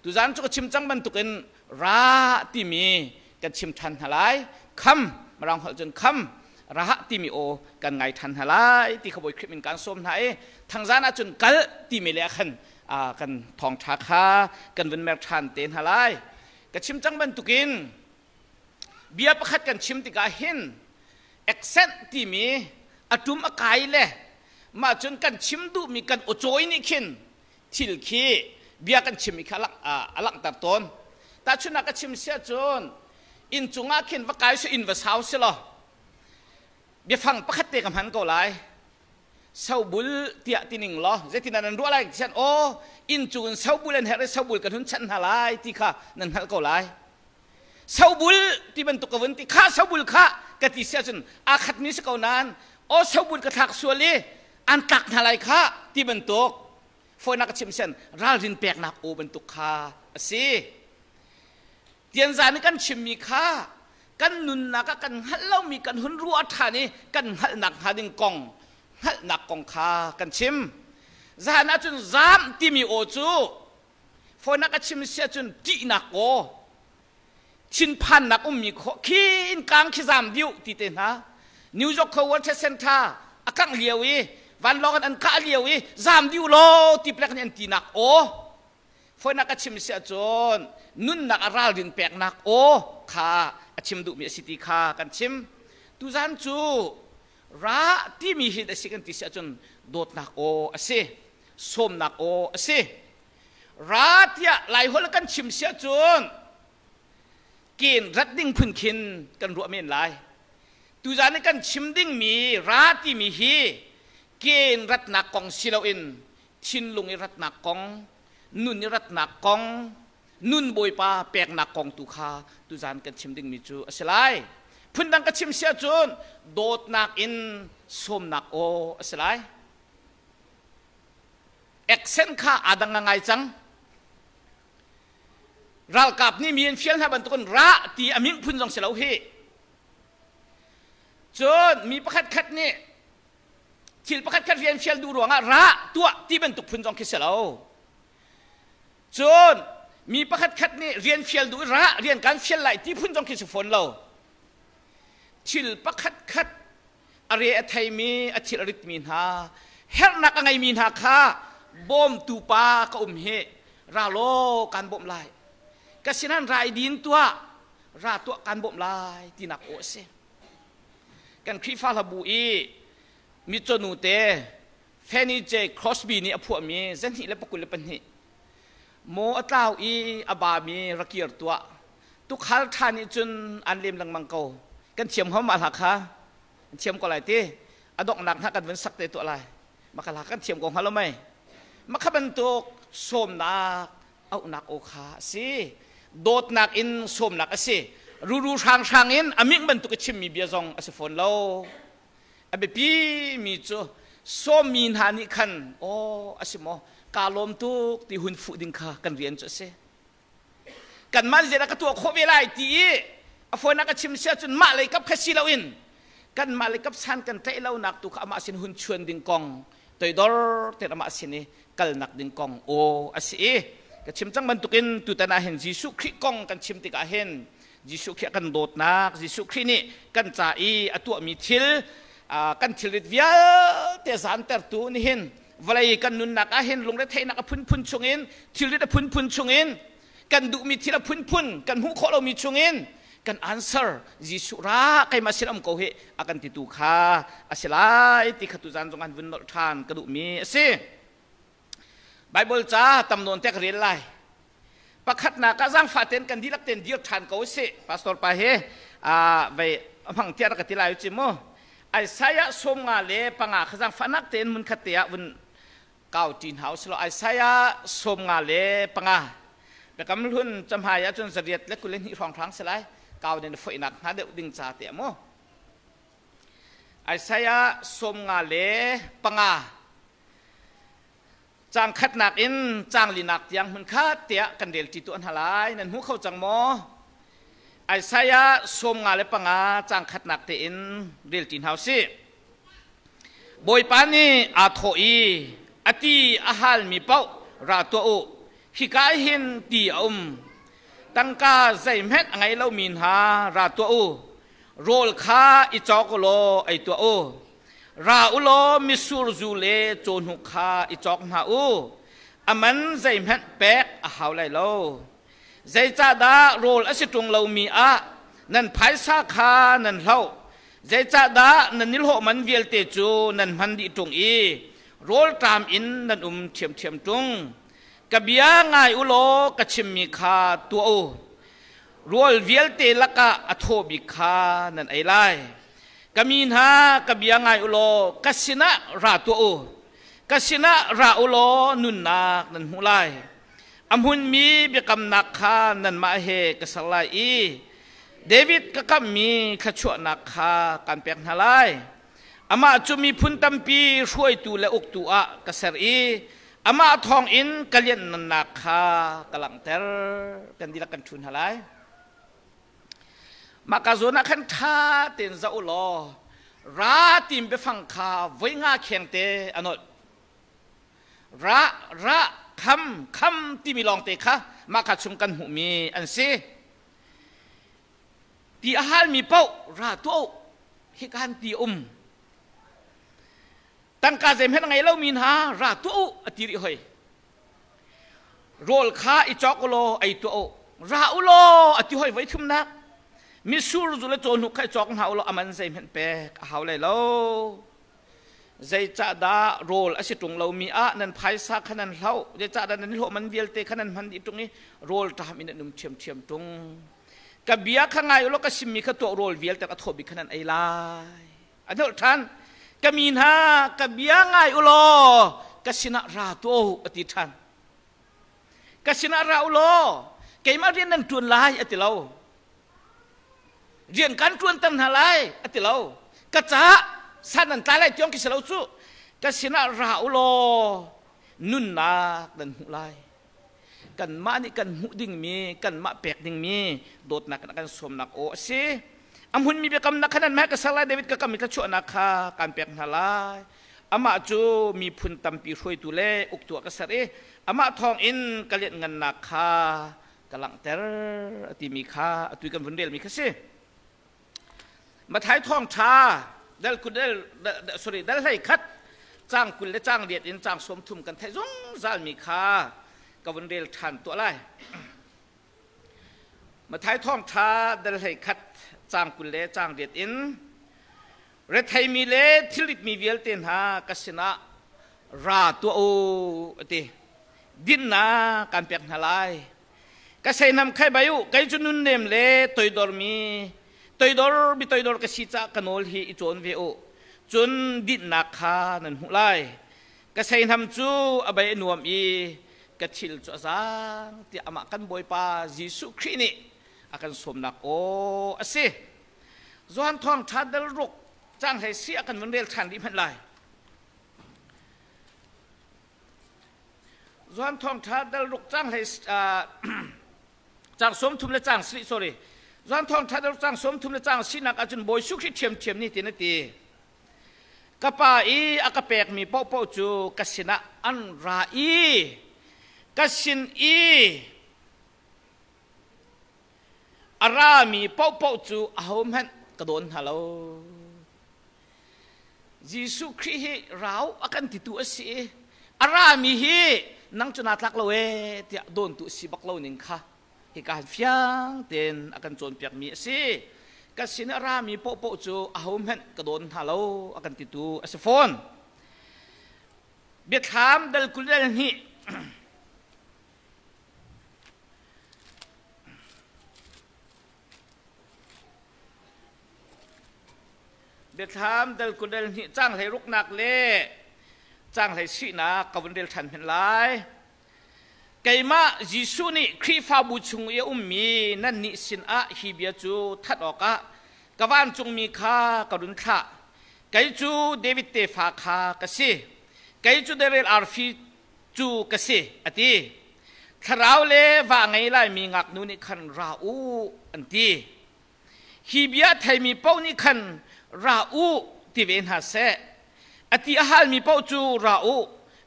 Tuzan cu ka chim cang bantukin ra timi kan chim ṭhan hna lai. Kham, Mirang holh cun kham, ra timi aw kan ngai ṭhan hna lai ti kha Bawi Khrih min kaan sawm hna i thangzan ahcun kal timi le khan kan thawngṭha kha kan vun mer ṭhan te hna lai. Ka chim cang bantukin bia pakhat kan chim tikah hin accent timi a ṭum a kai le mah cun kan chim duhmi kan awcawi nih khin thil khi bia kan chimmi kha a langhter tawn. Tahchunhnak ka chim si ahcun inn cungah khin va kai su inn va sau si law biafang pakhat te ka hman ko lai. Sobul tiah ti ning law zeitin nan ruah lai tian aw inn cung in sobul an herh i sobul kan hun chanh hna lai ti kha nan hngalh ko lai. Sobul ti bantuk ka vun ti kha sobul kha ka ti si ahcun aa khatmi si ko nain aw sobul ka thlak sual i an tlak hna lai kha ti bantuk fawinak ka chim sen ralrin peknak aw bantuk kha a si. Tianzan i kan chimmi kha kan nunnak ah kan hngalh lomi kan hun ruah ṭhan i kan hngalhnak hnga ding kong hngalhnak kong kha kan chim. Zahan ahcun zaam timi aw cu fawinak ka chim si ahcun ṭihnak aw thinphannak ummi khawh khi innkang khi zaam diu ti te hna New York kho World Trade Center a kangh lio i vanlawng in an kah lio i zaam diu law ti plek nih an tinak aw fawinak a chim si ahcun nunnak a ralrin peknak aw kha a chim duhmi a si ti kha kan chim tuzan cu ra timi hi a si kan ti si ahcun dawtnak aw a si sawmnak aw a si ra tiah laiholh kan chim si ahcun ken rat ding phun khin kan ruah men lai tuzan i kan chim dingmi ra timi hi ken ratnak kong si loin thinlung i ratnak kong nun i ratnak kong nun bawipa peknak kong tu kha tuzan kan chim dingmi cu a si lai phundang ka chim si ahcun dawtnak in sawmnak aw a si lai accent kha aa dang ngai cang ralkap nih mi an fial hna bantukin ra ti a min phun zong si lo hi cun mi pakhat khat nih thil pakhat khat rian fial duh ruangah ra tuah ti bantuk phun zong khi si lo cun mi pakhat khat nih rian fial duh ra rian kan fial lai ti phun zong khi si fawn lo thil pakhat khat a re a theimi a thil a ritmi hna herhnak a ngeimi hna kha bawmtu pa ka um hi ra law kan bawmh lai ka sinan rai din tuah ra tuah kan bawmh lai tinak aw a si kan Khrihfa hlabu i mitcawnu te Fanny J. Crosby nih a phuahmi zahnih le pakul le pahnih maw a tlau i a bami rakir tuah tukhal ṭha nih cun an lem lengmang ko kan thiam hom ma hla kha an thiam ko lai ti a donghnak hna kan vun sak te tuah lai maka hla kan thiam ko hnga lo mei makha bantuk sawmnak auhnak aw kha a si dawtnak in sawmnak a si ruru hrang hrang in a ming bantuk i chimmi bia zong a si fawn lo a biapi mi cu sawmmi hna nih khan aw a si maw kaa lawm tuk ti hun fuh ding kha kan rian cu a si kanmah zeidah ka tuah khawh ve lai ti i a fawinak ka chim si ahcun mah lei kap kha si loin kanmah lei kap san kan tlaih lonak tu kha amah sin hun chuan ding kong toidor tein amah sin i kalnak ding kong aw a si i ka chim cang bantukin tutan ah hin Jesuh Khrih kong kan chim tikah hin Jesuh Khrih kan dawtnak Jesuh Khrih nih kan ca i a tuahmi thil kan thilrit vialte zantertu nihin vawlei kan nunnak ah hin lungretheihnak a phunphun chungin thilrit a phunphun chungin kan duhmi thil a phunphun kan hmuh khawh lomi chungin kan answer Jesuh ra keimah sin um ko hi a kan titu kha a si lai ti kha tuzan zong an vun nolh ṭhan ka duhmi a si Bible ca tam nawn te ka rel lai pakhatnak ah zaangfah tein kan dihlak tein dir ṭhan ko usih pastor pa he vei hmang tiah rak ka ti lai u ci mu Isaiah 55 kha zaangfahnak tein hmun khat te ah vun kau ṭi hna usih law Isaiah 55 biakam hlun camhai ahcun 822 hrawnghrang si lai kau den foihnak hnga deuh ding ca te mu Isaiah 55 Caang khatnak in caang linak tiang hmunkhat tiah kan rel ṭi tuah hna lai. Nan hmu kho cang maw? Isaiah 55 caang khatnak tein rel ṭi hna usih. Bawipa nih aa thawh i a ti a halmi paoh ra tuah u. Hika hin ti a um. Tangka zeihmanh a ngei lomi hna ra tuah u. Rawl kha i cawk u law ei tuah u. Ra u law mitsur zu le cawhnuk kha i cawk hna u. A man zeihmanh pek a hau lai lo. Zeicahdah rawl a si ṭung lomi ah nan phaisa kha nan hloh? Zeicahdah nan i hlawh man vialte cu nan hman dih ṭung i rawlṭam in nan um ṭhiamṭhiam ṭung? Ka bia ngai u law ka chimmi kha tuah u. Rawl vialte lakah a thaw bik kha nan ei lai. Ka mi hna, ka bia ngai u law ka sinah ra tuah u. Ka sinah ra u law nunnak nan hmuh lai. A hmunmi biakamnak kha nanmah he ka ser lai i David ka kamhmi thluachuahnak kha kaan pek hna lai. Amah cu miphun tampi hruaitu le uktu ah ka ser i amah thawngin ka lianhngannak kha ka langhter. Kan dihlak kan ṭhu hna lai. Mah ka zawn ah khan ṭha tein zoh u law ra tim biafang kha voi nga khengte a nolh. Ra, ra, kham, kham timi lawngte kha mah kha chung kan hmuhmi an si. Ti a halmi paoh ra tuah u. Hika han ti um. Tangka zeihmanh a ngei lomi hna ra tuah u a ti rih hoi. Rawl kha i cawk u law ei tuah u. Ra u law a ti hoi voi thumnak. Mitsur zu le cawhnuk kha i cawk hna u law a man zeihmanh pek a hau lai lo. Zeicahdah rawl a si ṭung lomi ah nan phaisa kha nan hloh? Zeicahdah nan hlawh man vialte kha nan hman dih ṭung i rawl ṭam in nan um ṭhiamṭhiam ṭung? Ka bia kha ngai u law ka simmi kha tuah rawl vialte a thaw bik kha nan ei lai. A nolh ṭhan. Ka mi hna, ka bia ngai u law ka sinah ra tuah u, a ti ṭhan. Ka sinah ra u law keimah rian nan ṭuan lai, a ti lo. Rian kan ṭuanter hna lai a ti lo. Ka caah san nan tlai lai tiang khi si lo cu. Ka sinah ra u law nunnak nan hmuh lai. Kanmah nih kan hmuh dingmi, kanmah pek dingmi dawtnak in a kan sawmnak aw a si. A hmunmi biakamnak kha nanmah ka ser lai, David ka kam i thluachuahnak kha kaan pek hna lai. Amah cu miphun tampi hruaitu le uktu ah ka ser i amah thawngin ka lianhngannak kha ka langhter a timi kha atu kan vun relmi kha si. Mathai thawngṭha dal kul sorry dal hlei khat cang 20 le cang 8 in cang 30 kan theih zungzalmi kha ka vun rel ṭhan tuah lai. Mathai thawngṭha dal hlei khat cang 20 le cang 8 in retheimi le thilritmi vialte hna ka sinah ra tuah u a ti. Dinnak kan pek hna lai. Ka seinam khai bai u, kei cu nunnem le toidormi, toidor mi toidor ka si caah ka nawl hi i cawn ve u. Cun dinhnak kha nan hmuh lai. Ka seinam cu a bei a nuam i ka thil cu a zaang tiah amah kan Bawipa Jesuh Khrih nih a kan sawmnak aw a si. Johan Thawngṭha dal ruk cang hlei si a kan vun rel ṭhan rih hmanh lai. Johan Thawngṭha dal ruk cang hlei cang 30 le cang 7 sorry Johan Thawngṭha dal ruk cang 30 le cang sinak ahcun Bawi Jesuh Khrih ṭhiamṭhiam nih tin a ti. Ka pa i a ka pekmi paohpaoh cu ka sinah an ra i ka sin i a rami paohpaoh cu ahohmanh ka dawn hna lo. Jesuh Khrih hi rau a kan titu a si i a rami hi nang cu naa tlak lo ee tiah dawntu a si bak lo ning kha hika han fiang tein a kan cawnpiakmi a si. Ka sin a rami paohpaoh cu ahohmanh ka dawn hna lo a kan titu a si fawn. Biathlam dal 22. Biathlam dal kudal hnih cang hlei ruknak le cang hlei sihnak ka vun rel ṭhan hmenh lai. Keimah Jesuh nih Khrihfabu chung i a ummi nannih sinah hi bia cu thanh awkah ka vancungmi kha ka run thlah. Kei cu David tefa kha ka si. Kei cu Darel arfi cu ka si, a ti. Thlarau le va ngei laimi ngaknu nih khan ra u, an ti. Hi bia theimi paoh nih khan ra u ti ve hna seh. A ti a halmi paoh cu ra u,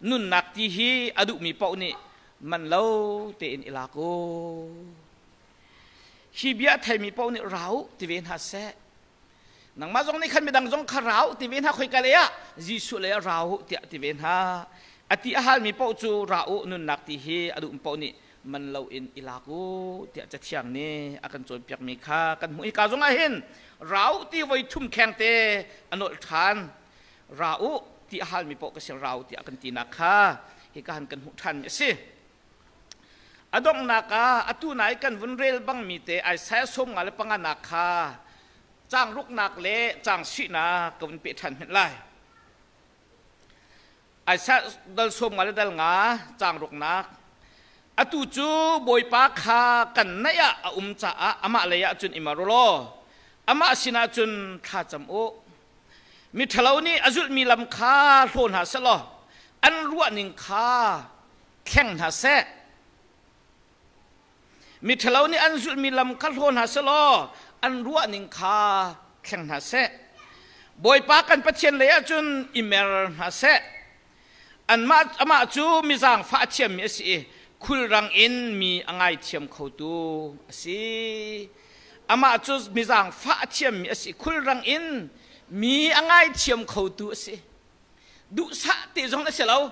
nunnak ti hi a duhmi paoh nih Man lo tein i lak u. Hi bia a theimi paoh nih ra u ti ve hna seh. Nangmah zong nih khan midang zong kha ra u ti ve hna khoika lei ah Jesuh lei ah ra u tiah ti ve hna. A ti a halmi paoh cu ra u nunnak ti hi a duh paoh nih man loin i lak u tiah Cathiang nih a kan cawnpiakmi kha kan hmuh. Hika zong ah hin ra u ti voi thum khengte a nolh ṭhan. Ra u ti a halmi paoh ka sin ra u tiah kan tinak kha hika han kan hmuh ṭhanmi a si. A donghnak ah atu nai kan vun rel bangmi te Isaiah 55 nak kha caang ruknak le caang sihnak ka vun peh ṭhan hmenh lai. Isaiah dal 50 le dal nga caang ruknak Atu cu Bawipa kha kan naih ah a um caah amah lei ah cun i mer u law amah sinah cun thla cam u. Miṭhalo nih a zulhmi lam kha hlaw hna seh law an ruahning kha thleng hna seh. Miṭhalo nih an zulhmi lam kha hlaw hna seh law an ruahning kha thleng hna seh. Bawipa kan Pathian lei ah cun i mer hna seh. Anmah amah cu mi zaangfah a thiammi a si i khulrang in mi a ngaithiam khotu a si. Amah cu mi zaangfah a thiammi a si i khulrang in mi a ngaithiam khotu a si. Duhsah te zong a si lo.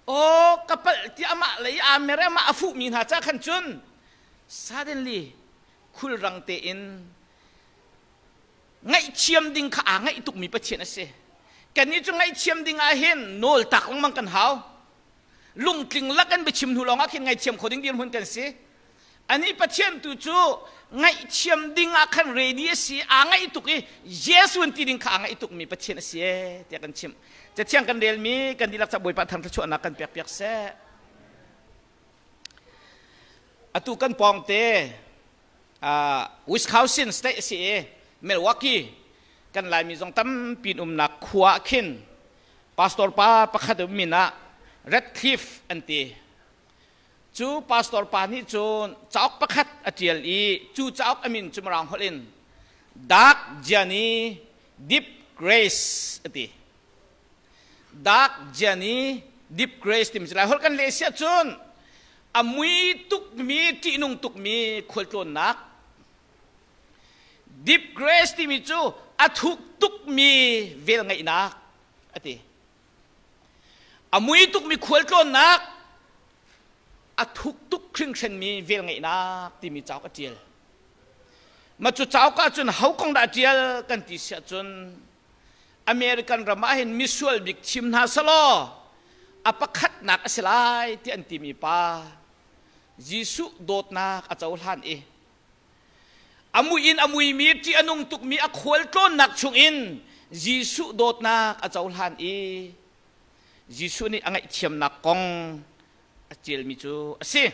Aw ka palh ti amah lei aa mer amah a fuhmi hna ca khan cun suddenly khulrang tein ngaihthiam ding kha aa ngaih tukmi Pathian a si. Kannih cu ngaihthiam ding ah hin nawl tak lengmang kan hau. Lungtling lak kan biachim hnu lawng ah khin ngaihthiam kho ding dirhmun kan si. Anih Pathian tu cu ngaihthiam ding ah khan ready a si, aa ngaih tuk i Jesuh ti ding kha aa ngaih tukmi Pathian a si ee tiah kan chimh. Cathiang kan relmi kan dihlak ca Bawipa thang thluachuahnak kan pek piak seh. Atu kan pawngte Wisconsin state a si i Milwaukee kan Laimi zong tampi umnak khua ah khin pastor pa pakhat min ah Radcliffe an ti. Cu pastor pa nih cun cauk pakhat a ṭial i cu cauk a min cu Mirang holh in Dark Journey Deep Grace a ti. Dark Journey Deep Grace timi cu Lai holh kan leh siah cun a mui tukmi ṭihnung tukmi khualtlawnnak Deep Grace timi cu a thuk tukmi velngeihnak a ti. A mui tukmi khualtlawnnak a thuk tuk hringhranmi velngeihnak timi cauk a ṭial. Mah cu cauk ah cun ho kong dah a ṭial kan ti siah cun American ram ah hin misual bik thim hna selaw a pakhatnak a si lai ti an timi pa Jesuh dawtnak a cohlan i A mui in a muimi ṭih a nung tukmi a khualtlawnnak chungin Jesuh dawtnak a cohlan i Jesuh nih a ngaihthiamnak kong a ṭialmi cu a si.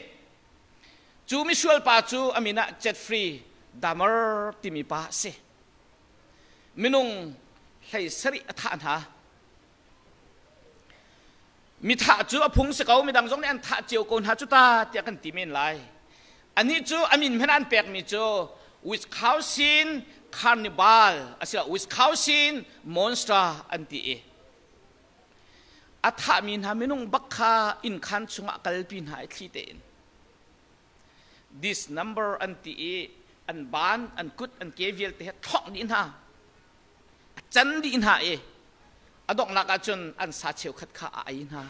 Cu misual pa cu a min ah Jeffrey Dahmer timi pa a si. Minung 17 a thah hna. Mi thah cu a phung si ko, midang zong nih an thah cio ko hna cu ta tiah kan ti men lai. Anih cu a min hmanh an pekmi cu Wisconsin Carnival asiloah Wisconsin Monster an ti i a thahmi hna minung bak kha innkhan chungah kalpi hna i thli tein this number an ti i an ban an kut an ke vialte he thawk dih hna a can dih hna i a donghnak ahcun an sa cheukhat kha a ei hna.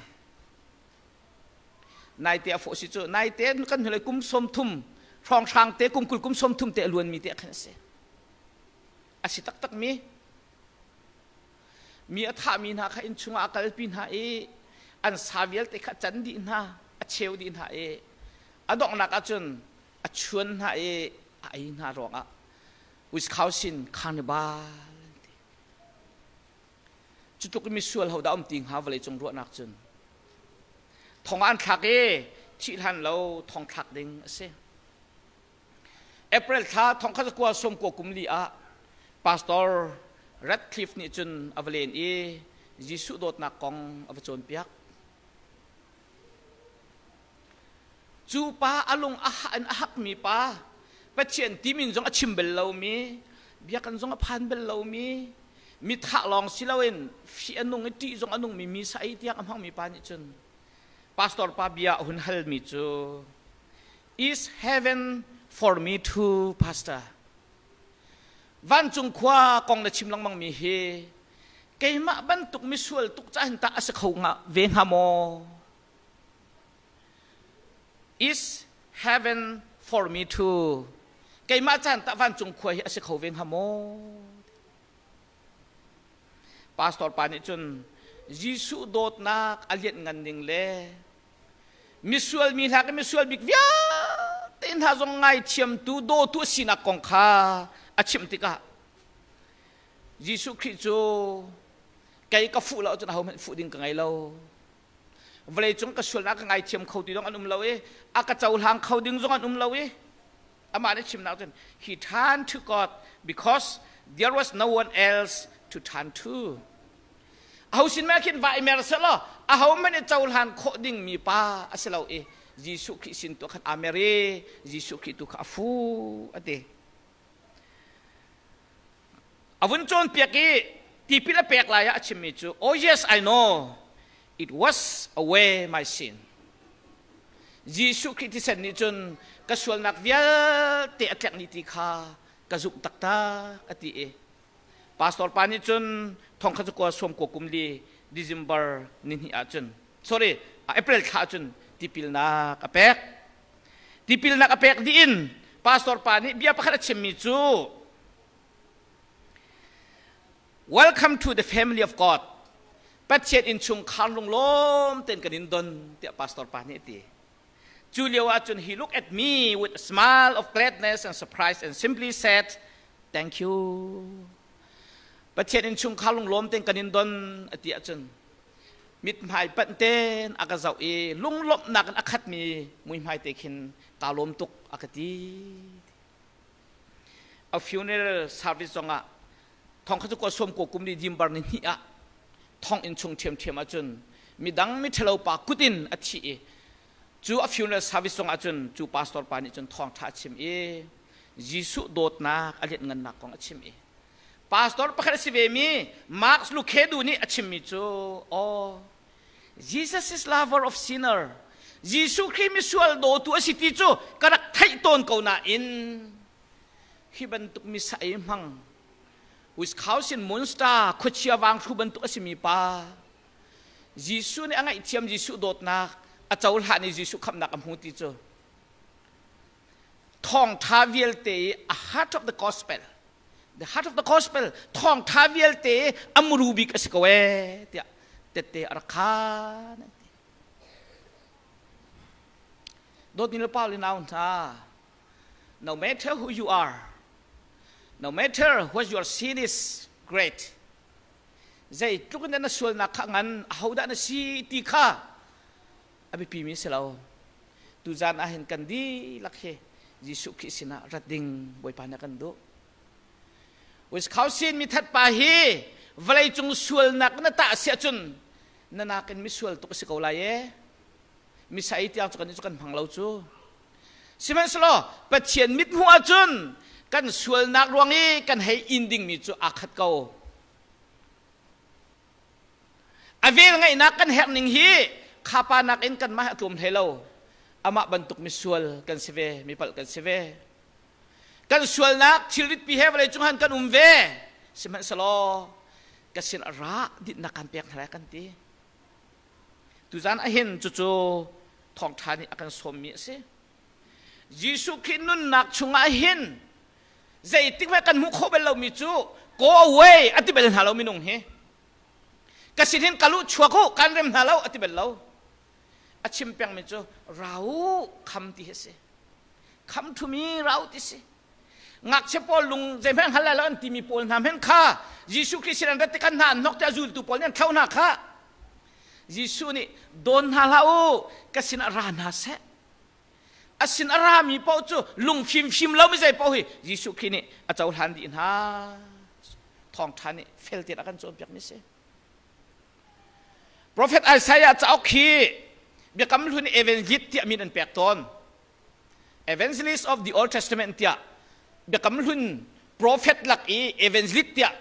Naite a fawh si cu naite kan hnulei kum 30 hrawnghrang te kum 20 kum 30 te a luanmi te khan a si. A si taktak mi mi a thahmi hna kha inn chungah a kalpi hna i an sa vialte kha a can dih hna a cheu dih hna i a donghnak ahcun a chuan hna i a ei hna ruangah Wisconsin Carnival an ti. Cu tluk in misual ho dah um ti hnga vawleicung ruahnak cun. Thong ah an thlak i thih hlan lo thong thlak ding a si. April thla thong khat kua som kua kum li ah Pastor Radcliffe nih cun a va len i Jesuh dawtnak kong a va cawnpiak. Cu pa a lung a hah in a hakmi pa, Pathian timin zong a chim bal lomi, biakinn zong a phan bal lomi, mi thah lawng si loin fih a nung i ṭih zong a nungmi mi sa ei tiang a hmangmi pa nih cun. Pastor pa bia a hun halmi cu, "Is heaven for me too, Pastor?" Vancung khua kong na chim lengmang mi hi keimah bantuk misual tuk ca hin tah a si kho nga ve hnga maw? Is heaven for me too? Keimah caan tah vancung khua hi a si kho ve hnga maw? Pastor pa nih cun Jesuh dawtnak a lianh ngan ning le misual mi hna ke misual bik vialte hna zong ngaithiamtu dawtu a sinak kong kha a chimh tikah Jesuh Khrih cu kei ka fuh lo cun ahohmanh fuh ding ka ngei lo. Vawlei cung ka sualnak ka ngaithiam kho ti zong an um lo i a ka cohlang kho ding zong an um lo i amah nih chimnak cun he turned to God because there was no one else to turn to. Aho sin mah khin va i mer selaw aho hmanh i cohlan khawh ding mi pa a si lo i Jesuh Khrih sin tu khan aa mer i Jesuh Khrih tu kha a fu a ti. A vun cawnpiak i tipil a pek lai ah a chimmi cu, "Oh yes, I know it was away my sin." Jesuh Khrih thisen nih cun ka sualnak vialte a tlek ni ti kha ka zumh taktak a ti i pastor pa nih cun thong kha cu kua suam kua kum li December ni hnih ah cun, sorry, April thla ah cun tipilnak a pek. Tipilnak a pek dih in pastor pa nih bia pakhat a chimmi cu, "Welcome to the family of God. Pathian innchungkhar lunglawm tein kan in don," tiah pastor pa nih a ti. Cu lio ah cun he looked at me with a smile of gladness and surprise and simply said, "Thank you." Pathian innchungkhar lunglawm tein kan in don a ti ahcun mithmai panh tein a ka zoh i lunglawmhnak in a khatmi muihmai te khin kaa lawm tuk a ka ti. A funeral service zongah thong kha cu kua suam kua kum li dimbar ni hnih ah thonginn chung ṭhiamṭhiam ahcun midang miṭhalo pa kut in a thi i cu a funeral service zongah cun cu pastor pa nih cun thawngṭha a chim i Jesuh dawtnak a lianhngannak kong a chim i pastor pakhat a si vemi Mark Lucado nih a chimmi cu, "Oh, Jesus is lover of sinner. Jesuh Khrih misual dawtu a si ti cu ka rak theih tawn ko nain hi bantuk misa ei hmang Wisconsin Munster khuachia vanghru bantuk a simi pa Jesuh nih a ngaihthiam, Jesuh dawtnak a cohlan i Jesuh khamhnak a hmu ti cu thawngtha vialte i a heart of the gospel, the heart of the gospel, thawngtha vialte a muru bik a si ko ee," tiah tette a rak khaan an ti. Dawtni le pa le nau hna, no matter who you are, no matter what your sin is great, zeitluk in na sualnak kha ngan, ahodah na si ti kha a biapi mi si lo. Tuzan ah hin kan dihlak hi Jesuh Khrih sinah rat ding Bawipa nih a kan duh. Wisconsin mithat pa hi vawleicung sualnak na tah si ahcun na nakin misual tuk a si ko lai e. Misa ei tiang cu kan cu kan hmang lo cu. Sihmanhsehlaw Pathian mithmuh ahcun kan sualnak ruang i kan hei in dingmi cu aa khat ko. A vel ngaihnak kan herh ning hi khapa nakin kanmah a tlawm hlei lo. Amah bantuk misual kan si ve, mipalh kan si ve. Kan sualnak thilrit pi he vawlei cung han kan um ve. Sihmanhsehlaw ka sin a ra dinhnak kan pek hna lai kan ti. Tuzan ahin cucu thawngṭha nih a kan sawmmi a si. Jesuh Khrih nunnak chungah hin zeitik hmanh kan hmuh khawh bal lomi cu "Go away" a ti bal hna lo minung hi. Ka sin hin kal u, chuak u, kan rem hna lo a ti bal lo. A chim pengmi cu ra u, come ti hi a si. "Come to me," ra u ti si. Ngakchia pawl lung zeihmanh hngal lai lo an timi pawl hna hmanh kha Jesuh Khrih sin an rat tikhan hna an hnok ti a zultu pawl nih an thlo hna kha. Jesuh nih dawn hna hlah u, ka sinah ra hna seh. A sin a rami paoh cu lung fimfim lo mi zei paoh hi Jesuh Khrih nih a cohlan dih hna. Thawngṭha nih fel tein a kan cawnpiakmi si. Prophet Isaiah cauk hi Biakam Hlun Evangelist tiah min an pek tawn. Evangelist of the Old Testament tiah Biakam Hlun prophet lak i evangelist tiah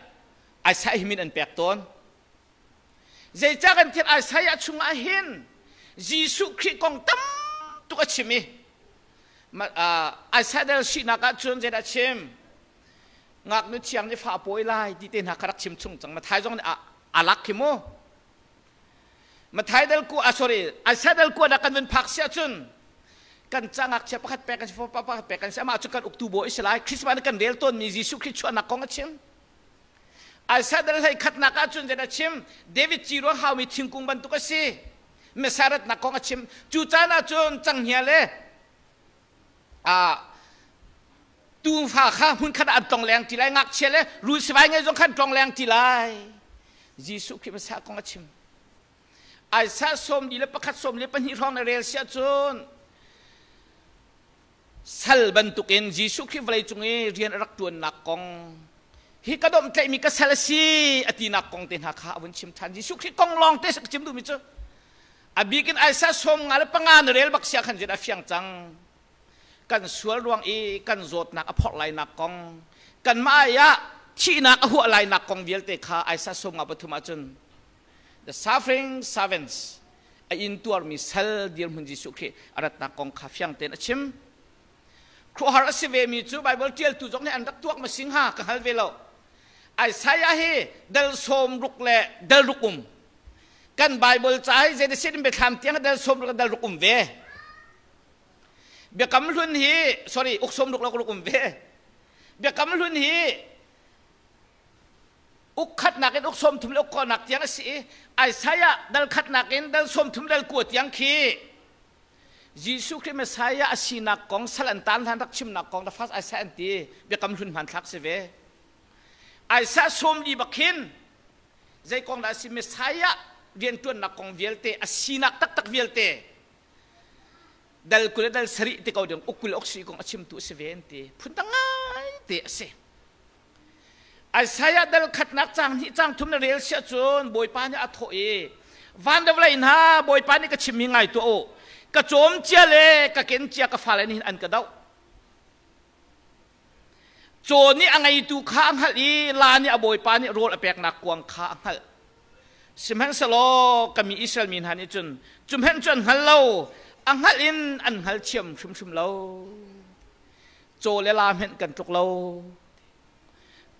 Isaiah hi min an pek tawn. Zeicah kan thian Isaiah chungah hin? Jesuh Khrih kong tam tuk a chim i Isaiah dal sinak ah cun zeidah a chim? Ngaknu thiang nih fa a pawi lai ti te hna kha rak chim chung cang. Matthai zong nih a lak khi mu. Matthai dal ku sorry Isaiah dal ku kan vun phak si ahcun kan ca ngakchia pakhat pek kan si fapa pakhat pek kan si amah cu kan uktu bawi si lai Christmas kan rel tawnmi Jesuh Khrih chuahnak kong a chim. Isaiah dal hlei khatnak ahcun zeidah a chim? David ci ruang haumi thingkung bantuk a si. Messiah ratnak kong a chim. Cu caan ahcun canghngia le tuufa kha hmunkhat ah an tlong leng ti lai. Ngakchia le rul sivai ngei zong kha an tlong leng ti lai. Jesuh Khrih Messiah kong a chim. Isaiah 41 42 hrawng na rel siah cun sal bantukin Jesuh Khrih vawlei cung i rian a rak ṭuannak kong hi ka domhtlaihmi ka sal a si a tinak kong te hna kha a vun chim ṭhan. Jesuh Khrih kong lawng te ka chim duhmi cu a bikin Isaiah 55 na rel bak sia khan a fiang cang. Kan sual ruang i kan zawtnak a phorh lainak kong, kanmah ai ah thihnak a huah lainak kong vialte kha Isaiah 53 ahcun the suffering servants a intuarmi sal dirhmun Jesuh Khrih a ratnak kong kha fiang tein a chim. Khuahar a si vemi cu Baibal ṭialtu zong nih an rak tuak ma sing ha ka hngal ve lo. Isaiah hi dal 60 le dal ruk um. Kan Baibal ca hi zeidah in biathlam tiang dal 60 le dal ruk um ve. Biakam hlun hi sorry uk 60 le ruk um ve. Biakam hlun hi uk khatnak in uk 30 le uk kawnak tiang a si i Isaiah dal khatnak in dal 30 dal kua tiang khi Jesuh Khrih Messiah a sinak kong sal an tan hlan rak chimnak kong the first Isaiah an ti biakam hlun hmanthlak si ve. Isaiah 40 bak khin zei kong dah a si Messiah rianṭuannak kong vialte a sinak taktak vialte dal 20 le dal 7 ti ko ding uk 20 uk si kong a chimtu a si ve an ti phundang ngai te a si. Isaiah dal khatnak caang hnih caang thum na rel siah cun Bawipa nih a thawh i van le vawlei hna Bawipa nih ka chimmi ngai tuah u ka cawm cia le ka ken cia ka fale nih hin an ka doh caw nih a ngeitu kha a hngalh i la nih a bawipa nih rawl a peknak kuang kha a hngalh sihmanhsehlaw ka mi Israel mi hna nih cun cu hmanh cu an hngal lo a hngalh in an hngal thiam hrimhrim lo caw le la hmenh kan tluk lo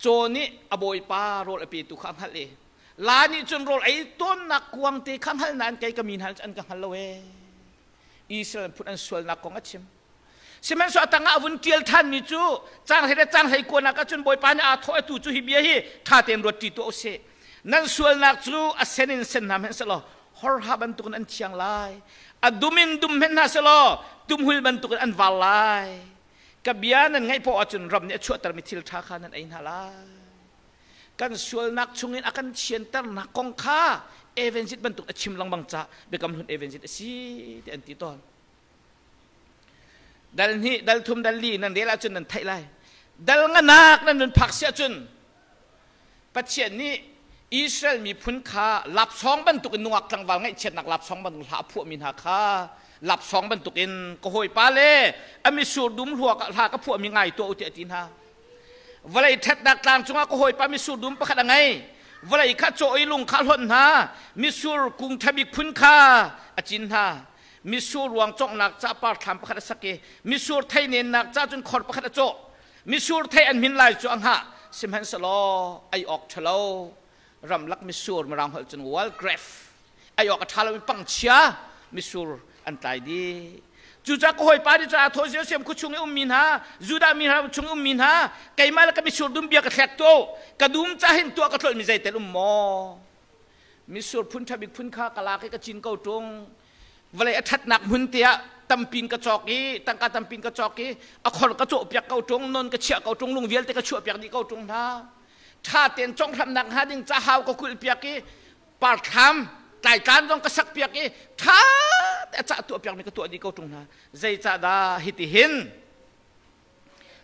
caw nih a bawipa rawl a petu kha a hngalh i la nih cun rawl ei tawnnak kuang te kha hngal nain kei ka mi hna an ka hngal lo ee Israel phun an sualnak kong a chim sihmanhsehlaw a tangah a vun ṭial ṭhanmi cu cang hlei le cang hlei kuanak ah cun bawipa nih aa thawh atu cu hi bia hi ṭha tein ruat ṭi tuah u sih nan sualnak cu a sen in sen hna hmanh sehlaw horha bantukin an thiang lai a dum in dum hmenh hna sehlaw tumhul bantukin an var lai ka bia nan ngaih poah ahcun ram nih a chuahtermi thil ṭha kha nan ei hna lai kan sualnak chungin a kan thianternak kong kha evangelist bantuk a chim lengmang ca biakam hlun evangelist a si ti an ti tawn dal hnih dal thum dal li nan rel ahcun nan theih lai dal nganak nan nun phak si ahcun Pathian nih Israel miphun kha lapsawng bantukin nungak tlangval ngaihchiatnak lapsawng bantuk hla a phuahmi hna kha lapsawng bantukin ka hawipa le a misur dum hluak ah hla ka phuahmi ngai tuah u tiah a ti hna. Vawlei ṭhatnak tlang cungah ka hawipa misur dum pakhat a ngei. Vawlei kha cawh i lung kha a hlonh hna. Misur kung ṭhabik phun kha a cin hna. Misur ruang cawnghnak ca parthlam pakhat a sak i misur thei nennak ca cun khor pakhat a cawh. Misur thei an hmin lai cu a hngah sihmanhsehlaw ei awk ṭhalo ramlak misur mirang holh cun wild grape ei awk a ṭha lomi pangchia misur an tlai dih. Cucaah ka hawipa nih cun aa thawh Jerusalem khua chung i ummi hna Judah mi ram chung i ummi hna keimah le ka misur dum bia ka thlek tuah ka dum ca hin tuah ka tlolhmi zeitel um maw misur phun ṭha bik phun kha ka lak i ka cin ko ṭung vawlei a ṭhatnak hmun te ah tampin ka cawk i tangka tampin ka cawk i a khor ka cawhpiak ko ṭung non ka chiah ko ṭung lung vialte ka chuahpiak dih ko ṭung hna ṭha tein conghramnak hnga ding ca hau ka kulhpiak i parthlam tlaitlan zong ka sakpiak i ṭha te a cah tuahpiak mi ka tuah dih ko ṭung hna zeicah dah hiti hin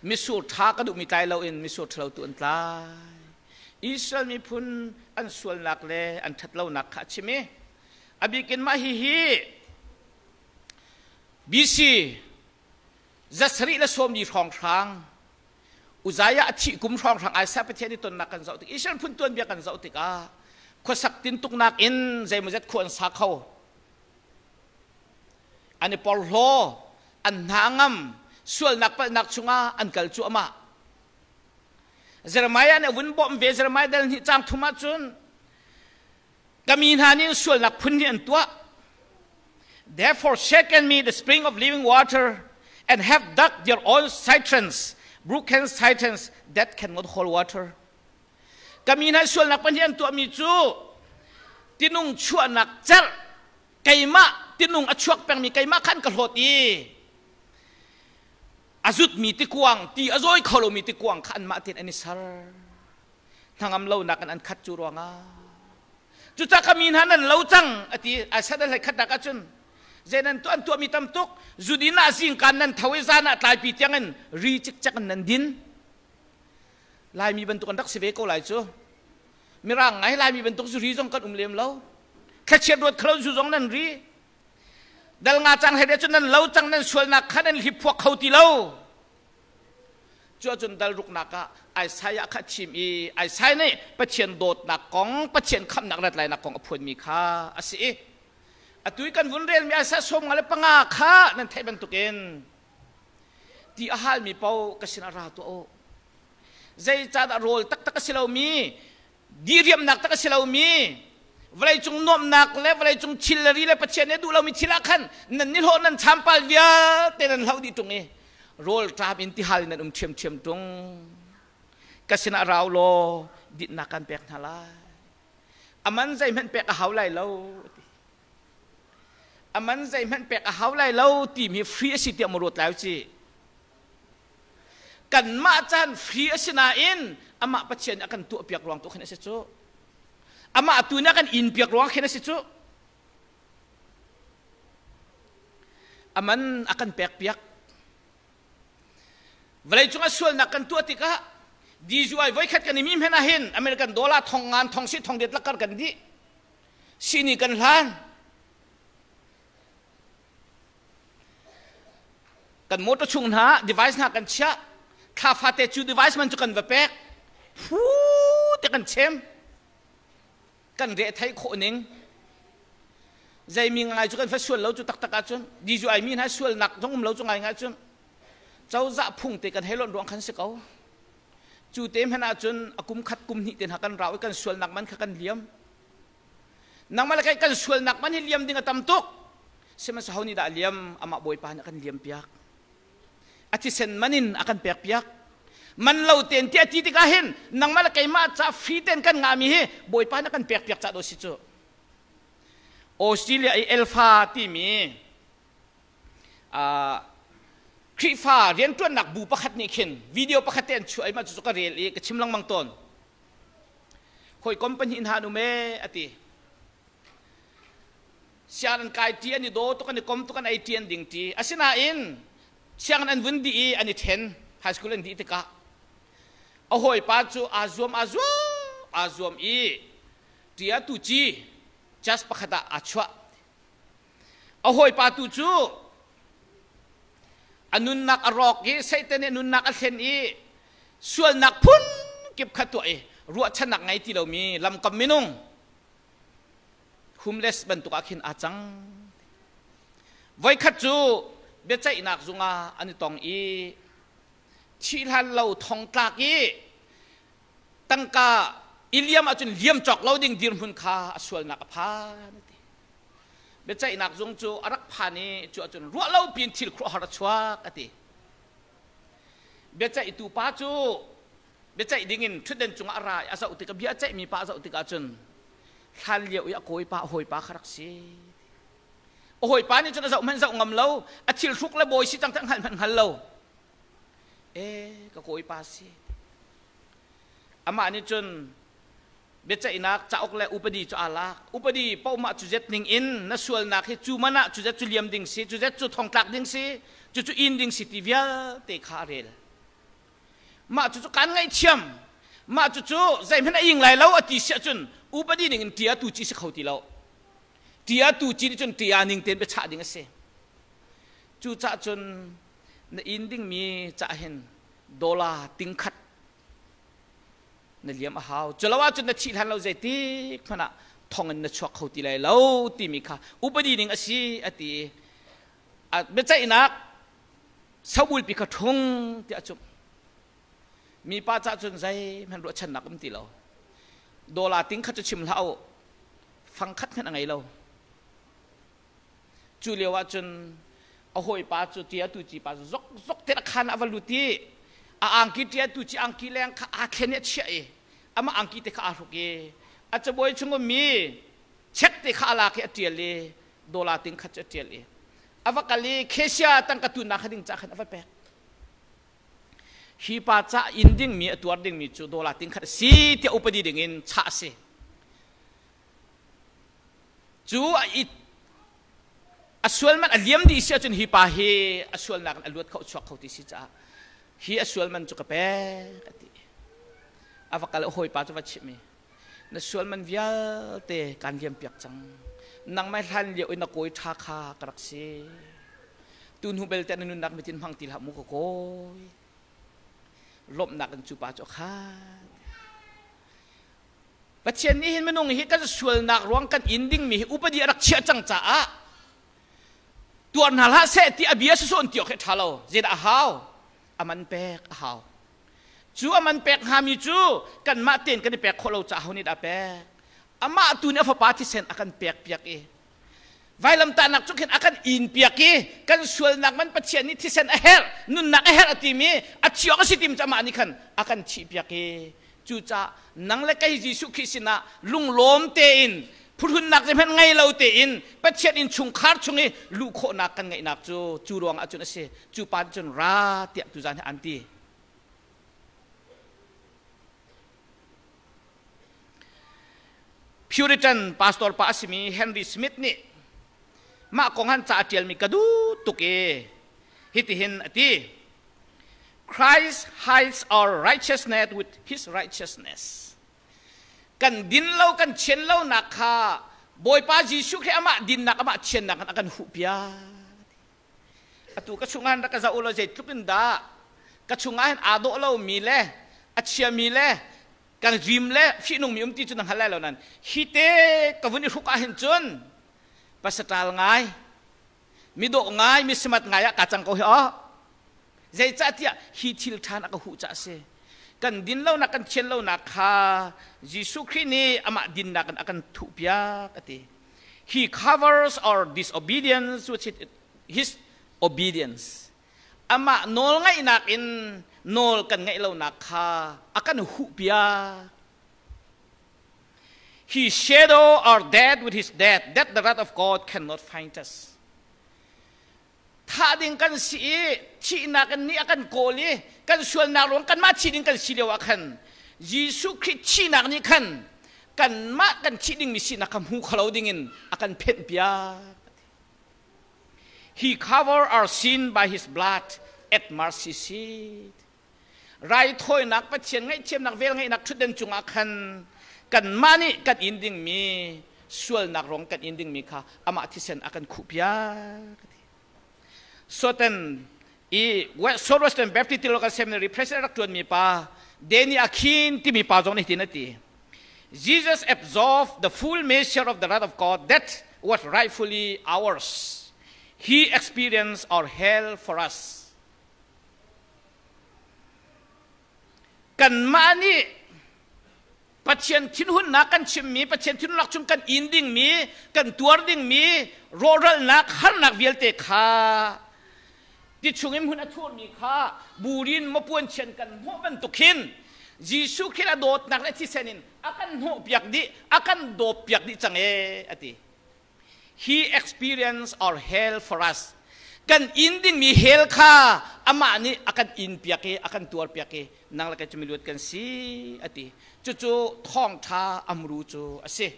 Misur ṭha ka duhmi tlai loin misur ṭhalo tu an tlai. Israel miphun an sualnak le an ṭhatlonak kha a chim i a bikin mah hihi BC 740 hrawnghrang Uzziah a thih kum hrawnghrang Isaiah Pathian i tonnak kan zoh tik Israel phun tuanbia kan zoh tikah khuasak tintuknak in zeimawzet khua an sa kho. An i porhlaw, an hna ngam, sualnak palhnak chungah an kal cuahmah. Jeremiah nih a vun bawmh ve. Jeremiah dal hnih caang thum ahcun ka mi hna nih sualnak phun hnih an tuah. They forsaken me the spring of living water and have dug their own cisterns, broken cisterns that cannot hold water. Ka mi hna sualnak pahnih an tuahmi cu tinung chuahnak cerh keimah tinung a chuak pengmi keimah khan ka hlawt i a zutmi tikuang ti a zawi kho lomi tikuang kha anmah tein an i ser hnangam lonak in an khat cu ruangah cucah ka mi hna nan lo cang a ti Isaiah hlei khatnak ahcun zei nan tuah an tuahmi tam tuk zudin ah zingkan nan tho i zan ah tlaipi tiangin ri cikcek in nan din. Laimi bantuk an rak si ve ko lai cu. Mirang ngai Laimi bantuk zu ri zong kan um lem lo. Thlachiat ruat khalo zu zong nan ri. Dal nga cang he cun nan lo cang nan sualnak kha nan hliphuak kho ti lo. Cu ahcun dal ruknak ah Isaiah kha thim i Isaiah nih Pathian dawtnak kong, Pathian khamhnak rat lainak kong a phuanmi kha a si i atu i kan vun relmi Isaiah 55 kha nan theih bantukin ti a halmi paoh ka sinah ra tuah u. Zeicahdah rawl taktak a si lomi, diriamnak tak a si lomi, vawleicung nuamhnak le vawleicung thil le ri le Pathian nih a duh lomi thil ah khan nan nihlawh nan champal vialte nan hloh dih ṭung i rawl ṭam in tihal in nan um ṭhiamṭhiam ṭung. Ka sinah ra u law dinhnak kan pek hna lai. A man zeihmanh pek a hau lai lo. A man zeihmanh pek a hau lai lo timi free a si tiah maw ruat lai u cih. Kanmah caan free a si nain amah Pathian nih a kan tuahpiak ruang tu khin a si cu. Amah tu nih a kan in piak ruang khin a si cu. A man a kan pek piak. Vawleicung ah sualnak kan tuah tikah DUI voikhat kan i mi hmanh ah hin American dollar thong ngan thong si thong det lakar kan dih. Sini kan hlan. Kan motor chung hna device hna kan chiah. Thla fate cu device man cu kan va pek. Phu te kan chem. Kan re thei khawh ning. Zeimi ngai cu kan fa sual lo cu taktak ahcun DUI mi hna sualnak zong um lo cu ngai ngai cun cozah phung te kan hei lonh ruang khan si ko. Cu te hmanh ahcun a kum khat kum hnih te hna kan rau i kan sualnak man kha kan liam. Nangmah le kei kan sualnak man hi liam ding a tam tuk. Sihmanhsehlaw ho nih dah liam? Amah Bawipa nih a kan liam piak. A thisen man in a kan pek piak. Man lo tein ti a ti tikah hin nangmah le keimah ca free tein kan ngahmi hi Bawipa nih a kan pek piak ca do si cu. Australia i Elfa timi Khrihfa rianṭuannak bu pakhat nih khin video pakhat te an chuah i mah cucu ka rel i ka chim lengmang tawn. Hawikom pahnih hna an um ee a ti. Sianginn an kai ṭi, an i daw tuk, an i kom tuk, an ei ṭi, an ding ṭi. Asinain sianginn an vun dih i an i ṭhen, high school an dih tikah a hawipa cu aa zuam, aa zuam, aa zuam i ṭi ah tuci just pakhat ah aa chuah. A hawipa tu cu a nunnak a rawk i Satan nih a nunnak a hlen i sualnak phun kip kha tuah i ruahchannak ngei ti lomi lamkam minung homeless bantuk ah khin aa cang. Voikhat cu biaceihnak zung ah an i tong i thih hlan lo thongtlak i tangka i liam ahcun liam cawk lo ding dirhmun kha a sualnak a phan a ti. Biaceihnak zung cu a rak phan i cu ahcun ruah lo piin thil khuaruahhar a chuak a ti. Biaceihtu pa cu biaceih dingin ṭhutden cungah a ra i a zoh tikah bia a ceihmi pa a zoh tikah cun hlan lio i a kawipa a hawipa kha rak si. A hawipa nih cun a zoh hmanh zoh ngam lo, a thil hruk le bawi si cang te hngalh hmanh hngal lo. E ka kawipa si. Amah nih cun biaceihnak cauk le upadi cu aa lak. Upadi paohmah cu zet ning in na sualnak hi cu man ah cu zet cu liam ding si, cu zet cu thongtlak ding si, cu cu in ding si ti vialte kha a rel. Mah cu cu kaan ngaihthiam. Mah cu cu zeihmanh a ing lai lo a ti si ahcun upadi ning in tia tu ci si kho ti lo. Tia tu ci nih cun tia ning tein biachah ding a si. Cucah cun na in dingmi cah hin dollar tingkhat na liam a hau. Culo ahcun na thih hlan lo zeitik hmanh ah thong in na chuak kho ti lai lo timi kha upadi ning a si a ti. A biaceihnak sobulpi kha ṭhung tiah a cumh. Mipa cah cun zeihmanh ruahchannak um ti lo. Dawla ting khat cu chim hlah u, fang khat hmanh a ngei lo. Cu lio ah cun a hawipa cu tia tu ci pa zok zok te khan a va lut i a angki tia tu ci angki leng kha aa thlen i a chiah i amah angki te kha aa hruk i a cabuai chung ummi chek te kha a lak i a ṭial i dawla ting khat cu a ṭial i a va kal i cashier tangka tunnak kha ding ca khan a va pek. Hi pa ca in dingmi a tuar dingmi cu dawla ting khat a si tiah upadi dingin chah a si. Cu a i a sual man a liam dih si ahcun hi pa hi a sualnak in a luat kho chuak kho ti si caah hi a sual man cu ka pek a ti. A va kal a hawipa cu va chimh i na sual man vialte kaan liam piak cang. Nangmah hlan lio i na kawi ṭha kha ka rak si. Tu hnu belte na nunnak mitin hmang ti hlah mu ka kawi. Lawmhnak in cu pa cu a khat. Pathian nih hin minung hi kan sualnak ruang kan in dingmi hi upadi a rak chiah cang caah tuar hna hlah seh ti a bia sawsawh in ti awk hi a ṭha lo. Zeidah a hau? A man pek a hau. Cu a man pek hngami cu kanmah tein kan i pek khawh lo caah ho nih dah a pek? Amah tu nih a fapa thisen a kan pek piak i vailamtahnak cu khin a kan in piak i kan sualnak man Pathian nih thisen a herh nunnak a herh a timi a thi awk a si timi cu amah nih khan a kan thih piak i cucaah nang le kei Jesuh Khrih sinah lunglawm tein phuhrunnak zeihmanh ngei lo tein Pathian inn chungkhar chung i luh khawhnak kan ngeihnak cu cu ruangah cun a si cu pa cun ra tiah tuzan hi an ti Puritan pastor pa a simi Henry Smith nih mah kong han ca a ṭialmi ka duh tuk i hitihin a ti Christ hides our righteousness with his righteousness. Kan din lo kan thian lonak kha Bawipa Jesuh khi amah dinnak amah thiannak in a kan huhpiak. Atu ka chungah rak ka zoh u law zeitluk in dah ka chungah hin aa dawh lomi le a chiami le kan rim le fihnungmi um ti cu na hngal lai lo nan hi te ka vun i hruk ah hin cun pasaṭal ngai midawh ngai misimat ngai ah ka cang ko hi aw zeicahtiah hi thil ṭhan a ka huh ca a si kan din lonak kan thian lonak kha Jesuh Khrih nih amah dinnak in a kan thuhpiak a ti he covers our disobedience with his obedience amah nawl ngaihnak in nawl kan ngaih lonak kha a kan huhpiak he shadow our death with his death that the wrath of God cannot find us thah ding kan si i thihnak in nih a kan kawl i kan sualnak ruang kanmah thi ding kan si lio ah khan Jesuh Khrih thihnak nih khan kanmah kan thih dingmi sinak kha hmu kho lo dingin a kan phenh piak He cover our sin by his blood at mercy seat. Raithawinak Pathian ngaihthiamnak vel ngeihnak ṭhutden cungah khan kanmah nih kan in dingmi sualnak rong kan in dingmi kha amah thisen a kan khuhpiak. Soten i South Western Baptist Theological Seminary president rak ṭuanmi pa Danny Akin timi pa zong nih hitin a ti. Jesus absorbed the full measure of the wrath of God that was rightfully ours. He experienced our hell for us. Kanmah nih Pathian thinhunnak kan chimmi, Pathian thinhunnak chung kan in dingmi, kan tuar dingmi rawhralnak, harnak vialte kha ti chungin hmun a thurmi kha burin mapuan chian kan hnawh bantuk hin Jesuh Khrih a dawtnak le thisen in a kan hnawhpiak dih, a kan dawppiak dih cang ee a ti. He experienced our hell for us. Kan in dingmi hell kha amah nih a kan in piak i a kan tuar piak i nang le kei cu miluat kan si a ti. Cucu thawngṭha amru cu a si.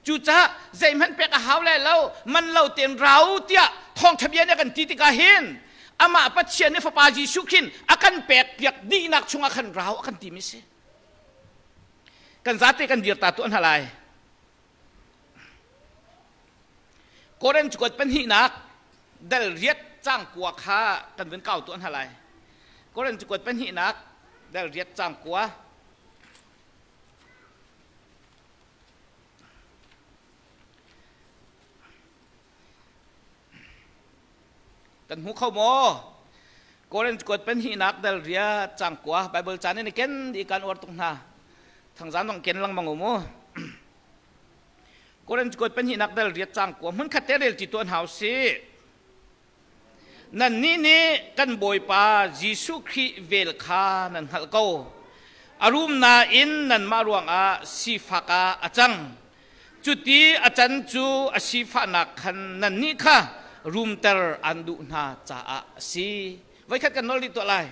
Cucaah zeihmanh pek a hau lai lo, man lo tein rau tiah thawngṭha bia nih a kan ti tikah hin amah Pathian nih Fapa Jesuh khin a kan pek piak dihnak chungah khan rau a kan timi si. Kan zate kan dir ta tuah hna lai. Korin cakuat pahnihnak dal riat cang kua kha kan vun kau tuah hna lai. Korin cakuat pahnihnak dal riat cang kua. Kan hmu kho maw? Korinth kuat pahnihnak dal riat cang kua Bible caan in ken di kan uar tuk hna. Thangzang dong ken lengmang u mu. Korinth kuat pahnihnak dal riat cang kua hmun khat te rel ti tuan hau si. Nannih nih kan Bawipa Jesuh Khrih vel kha nan hngalh ko. A rum nain nanmah ruangah sifak ah a cang. Cuti a can cu a sifahnak khan nannih kha rumter an duh hna caah a si. Voikhat kan nol dih tuah lai.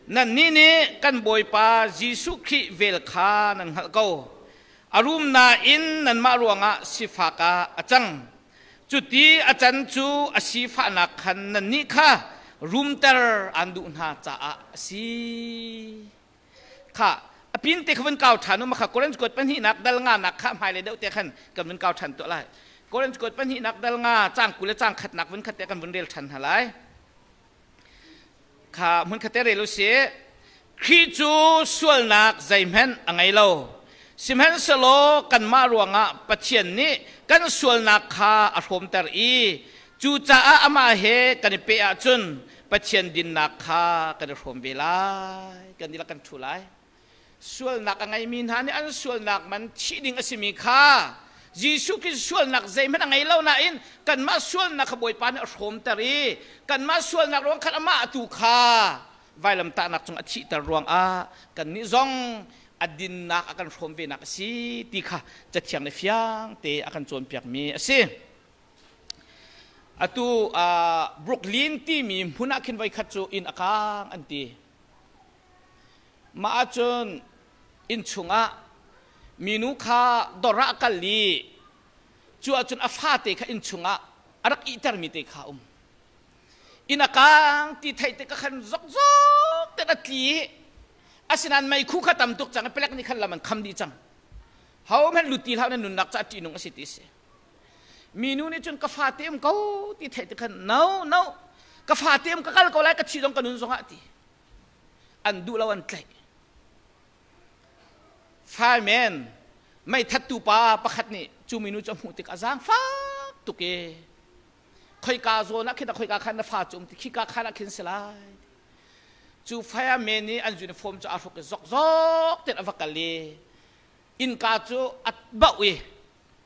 Nannih nih kan Bawipa Jesuh Khrih vel kha nan hngalh ko. A rum nain nanmah ruangah sifak ah a cang. Cuti a can cu a sifahnak khan nannih kha rumter aan duh hna caah a si. Kha a pin te kha vun kau ṭhan u kha Korinth kuat pahnihnak dal nga nak kha hmailei deuh te khan kan vun kau ṭhan tuah lai. Korinth kuat pahnihnak dal nga cang 20 le cang khatnak vun khat te kan vun rel ṭhan hna lai. Kha hmun khat te rel u sih. Khrih cu sualnak zeihmanh a ngei lo. Sihmanhsehlaw kanmah ruangah Pathian nih kan sualnak kha a hrawmter i cucaah amah he kan i peh ahcun Pathian dinnak kha kan i hrawm ve lai. Kan dihlak kan ṭhu lai. Sualnak a ngeimi hna nih an sualnak man thih ding a simi kha Jesuh Khrih sualnak zeihmanh a ngei lo nain kanmah sualnak kha Bawipa nih a hrawmter i kanmah sualnak ruang khan amah tu kha vailamtahnak cung a thihter ruangah kannih zong a dinnak a kan hrawm venak a si ti kha Cathiang nih fiang te a kan cawnpiakmi a si. Atu Brooklyn timi hmun ah khin voikhat cu inn a kaang an ti. Mah ahcun inn chungah minu kha dawr ah a kal i cu ahcun a fate kha inn chungah a rak ihtermi te kha a um. Inn a kaang ti theih tikah khan zokzok te a tli i asinain meikhu kha tam tuk cang i palek nih khan lam an kham dih cang. Hohmanh lut ti hlah na nunnak caah ṭihnung a si ti a si. Minu nih cun ka fate um ko ti theih tik khan no no ka fate um ka kal ko lai ka thi zong ka nun zongah ti. An duh lo an tlaih. Fireman meithattu pa pakhat nih cu minu cu a hmuh tik a zaangfak tuk i khoika zawn ah khin khoika khan na fa cu um ti khika khan ah khin si lai. Cu fireman nih an uniform cu aa hruk i zokzok ten a va kal i innka cu a bauh i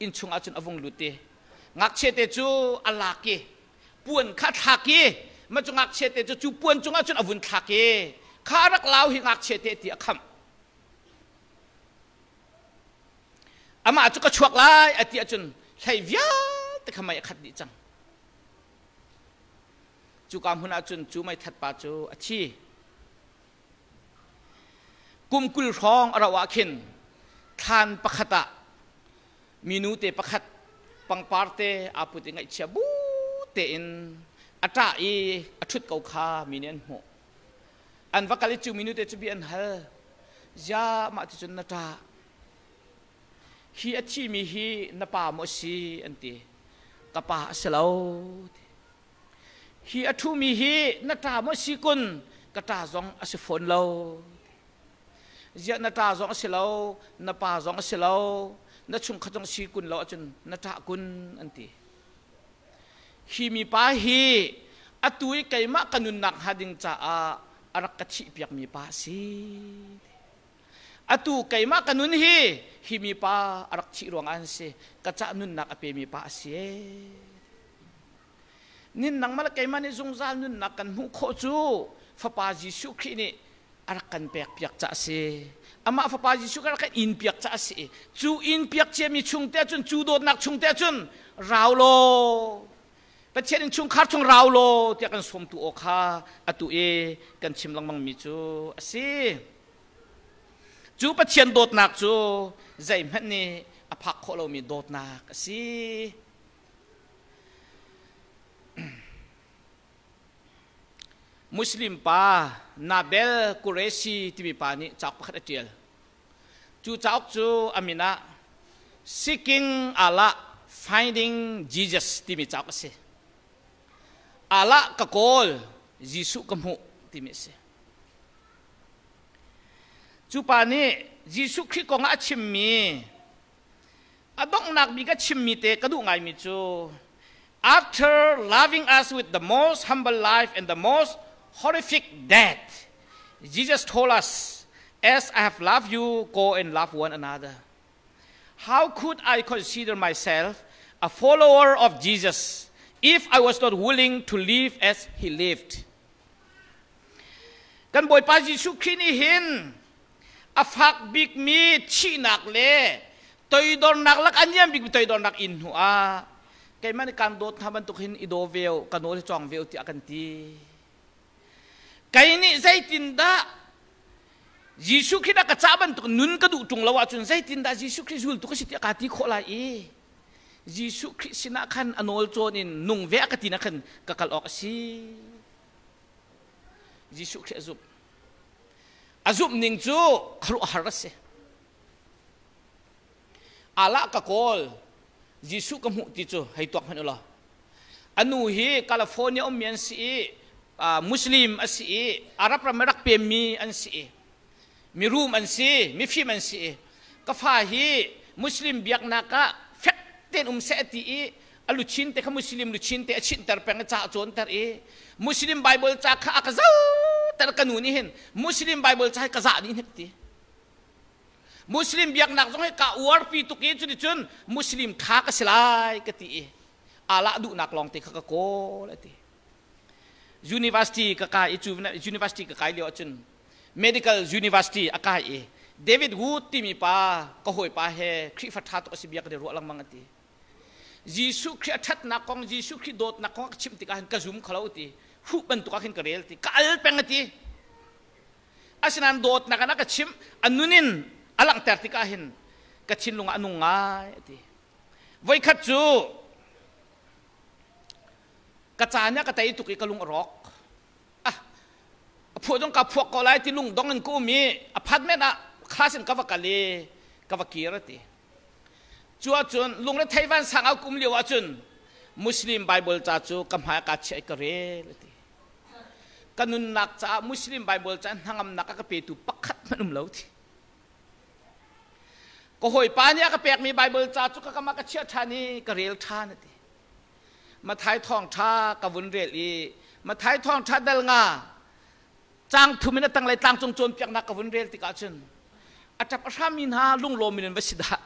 inn chungah cun a vung lut i ngakchia te cu a lak i puan kha a thlak i mah cu ngakchia te cu cu puan cungah cun a vun thlak i kha rak lau hi ngakchia te ti a khamh. Amah cu ka chuak lai a ti ahcun hlei vialte kha mei a khat dih cang. Cuka hmun ahcun cu meithat pa cu a thi. Kum 20 hrawng a rauh ah khin thlan pakhat ah minu te pakhat pangpar te aa put i ngaihchia bu tein a ṭah i a ṭhut ko kha mi nih an hmuh. An va kal i cu minu te cu bia an hal. Ziah mah ti cun na ṭah? Hi a thimi hi na pa maw a si? an ti. Ka pa a si lo. Hi a ṭhumi hi na ṭa maw si kun? Ka ṭa zong a si fawn lo. Ziah na ṭa zong a si lo, na pa zong a si lo, na chungkhat zong si kun lo ahcun na ṭah kun an ti. Hi mipa hi atu i keimah ka nunnak hnga ding caah a rak ka thihpiakmi pa a si. Atu keimah ka nun hi hi mipa a rak thih ruangah an si. Ka cah nunnak a pemi pa a si. Nin nangmah le keimah nih zungzal nunnak kan hmuh khawh cu Fapa Jesuh Khrih nih a rak kan pek piak ca a si. Amah Fapa Jesuh kha rak kan in piak ca a si. Cu in piak ciami chung te ahcun cu dawtnak chung te ahcun rau law Pathian in chungkhar chung rau law tiah kan sawmtu aw kha atu i kan chim lengmangmi cu a si. Cu Pathian dawtnak cu zeihmanh nih a phak khawh lomi dawtnak a si. Muslim pa Nabel Qureshi timi pa nih cauk pakhat a ṭial. Cu cauk cu a min ah Seeking Allah Finding Jesus timi cauk a si. Allah ka kawl, Jesuh ka hmuh timi a si. Cu pa nih Jesuh Khrih kong ah a chimmi a donghnak bik a chimmi te ka duh ngaimi cu After loving us with the most humble life and the most horrific death, Jesus told us, As I have loved you, go and love one another. How could I consider myself a follower of Jesus if I was not willing to live as he lived? Kan Bawipa Jesuh Khrih nih hin a fak bikmi thihnak le toidornak lak a niam bikmi toidornak in hnu ah keimah nih kaan dawt hna bantuk hin i daw ve u, ka nawl hi cawng ve u tiah a kan ti. Kei nih zeitindah Jesuh Khrih dah ka cah bantuk nun ka duh ṭung lo ahcun zeitindah Jesuh Khrih zultu ka si tiah kaa ti khawh lai i Jesuh Khrih sinah khan a nawl cawn in nung ve a ka ti na khan ka kal awk a si. Jesuh Khrih a zumh. A zumh ning cu khuaruahhar a si. Allah ka kawl Jesuh ka hmuh ti cu hei tuak hmanh u law. A nu hi California ummi an si i Muslim a si i Arab ram rak pemmi an si i mirum an si, mifim an si i ka fa hi Muslim biaknak ah fek tein um seh ti i a luchin te kha Muslim luchin te a chinhter peng i ca a cawnter i Muslim Bible ca kha a ka zoter ka nu nih hin Muslim Bible ca hi ka zah dih hnik ti. Muslim biaknak zong hi ka uarpi tuk i cuticun Muslim tha ka si lai ka ti i Allah duhnak lawng te kha ka kawl a ti. University ka kai i cu university ka kai lio ahcun medical university a kai i David Wood timi pa ka hawipa he Khrihfa ṭha tuk a si bia ka ruah lengmang a ti. Jesuh Khrih a ṭhatnak kong Jesuh Khrih dawtnak kong a ka chimh tikah hin ka zum kho lo ti huh bantuk ah khin ka rel ti ka al peng a ti. Asinain dawtnak in a ka chimh a nun in a langhter tikah hin ka thinlung ah a nung ngai a ti. Voikhat cu ka caan ah ka tei tuk i ka lung a rawk. Ah, a phuah dong ka phuak ko lai ti lung dong in ka um i apartment ah class in ka va kal i ka va kir a ti. Cu ahcun lungrethei vansang au kum lio ahcun Muslim Bible ca cu ka hmai ka chiah i ka rel a ti. Ka nunnak caah Muslim Bible ca hnangamnak a ka petu pakhat hmanh um lo ti. Ka hawipa nih a ka pekmi Bible ca cu ka kam ah ka chiah ṭhan i ka rel ṭhan a ti. Mathai thawngṭha ka vun rel i Mathai thawngṭha dal nga caang thum in a tanglei tlangcung cawnpiaknak ka vun rel tikah cun a ṭap a hrami hna lunglawm in va si dah.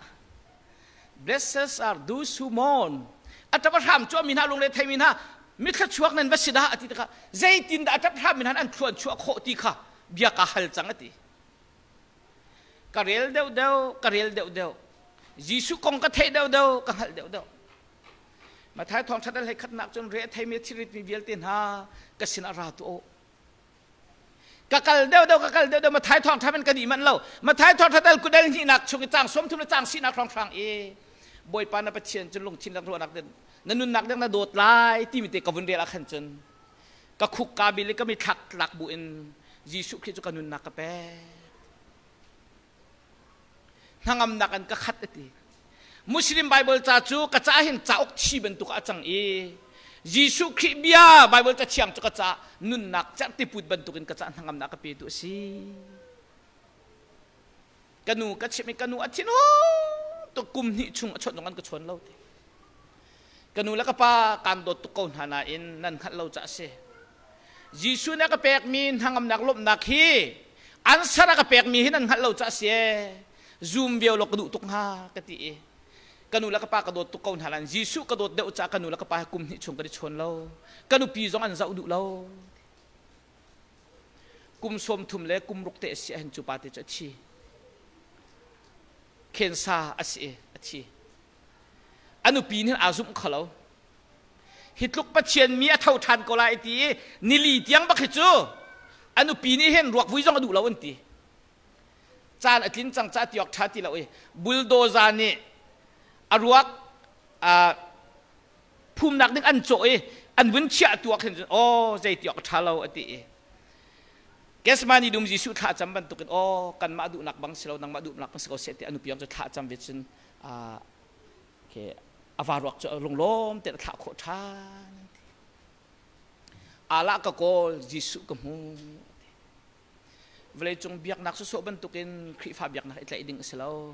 Blessed are those who mourn. A ṭap a hram cuahmi hna lungre theimi hna mithla nan va si dah a ti tikah zeitindah a ṭap hrammi hna an thluan chuah khawh ti kha bia ka hal cang a ti. Ka rel deuhdeuh, ka rel deuhdeuh. Jesuh kong ka theih deuhdeuh, ka hngalh deuhdeuh. Mathai thawngṭhat a hlei khatnak cun re a theimi thilritmi vialte hna ka sinah ra tuah u. Ka kal deuhdeuh, ka kal deuhdeuh, Mathai thawngṭha man ka dih manh lo. Mathai thawngṭha dal kudal hnihnak chung i caang 30 le caang sinak hrawnghrang i Bawipa na Pathian cu lungthin le ruahnak ding na nunnak ding na dawt lai timi te ka vun rel ah khan cun ka khuk ka bil i ka mithlak tlak bu in Jesuh Khrih cu ka nunnak ka pek. Hnangamnak in ka khat a ti. Muslim Bible ca cu ka ca hin cauk thi bantuk ah a cang i Jesuh Khrih bia Bible ca thiang cu ka ca nunnak cerhtiput bantuk in ka ca hnangamnak ka petu a si. Ka nu ka chimh i ka nu a thin tuk kum hnih chung a chawnh zong an ka chawn lo ti. Ka nu le ka pa kaan dawt tuk ko hna nain nan hngalh lo caah a si. Jesuh nih a ka pekmi hnangamnak lawmhnak hi answer a ka pekmi hi nan hngalh lo caah a si ee. Zoom viau law ka duh tuk hnga ka ti i ka nu le ka pa ka dawt tuk ko hna nain Jesuh ka dawt deuh caah ka nu le ka pa he kum hnih chung kan i chawn lo. Ka nupi zong an zoh duh lo. Kum 30 le kum ruk te a si ahhin cu pa te cu a thi. Khensa a si i a thi. A nupi nih aa zumh kho lo. Hi tluk Pathian mi a tho ṭhan ko lai ti i nili tiang bak hi cu a nupi nih hin ruak vui zong a duh lo an ti. Caan a tlin cang ca ti awk ṭha ti lo i bulldozer nih a ruak phumnak ding an cawh i an vun chiah tu ah khin cun aw zei ti awk a ṭha lo a ti i Gethsemane dum Jesuh thla cam bantukin aw kanmah duhnak bang si lo nangmah duhnak bang si ko seh ti a nupi cu thla cam ve cun a varuak cu lunglawm tein a thlah khawh ṭhan. Allah ka kawl Jesuh ka hmu. Vawleicung biaknak sawsawh bantukin Khrihfa biaknak i tlaih ding a si lo.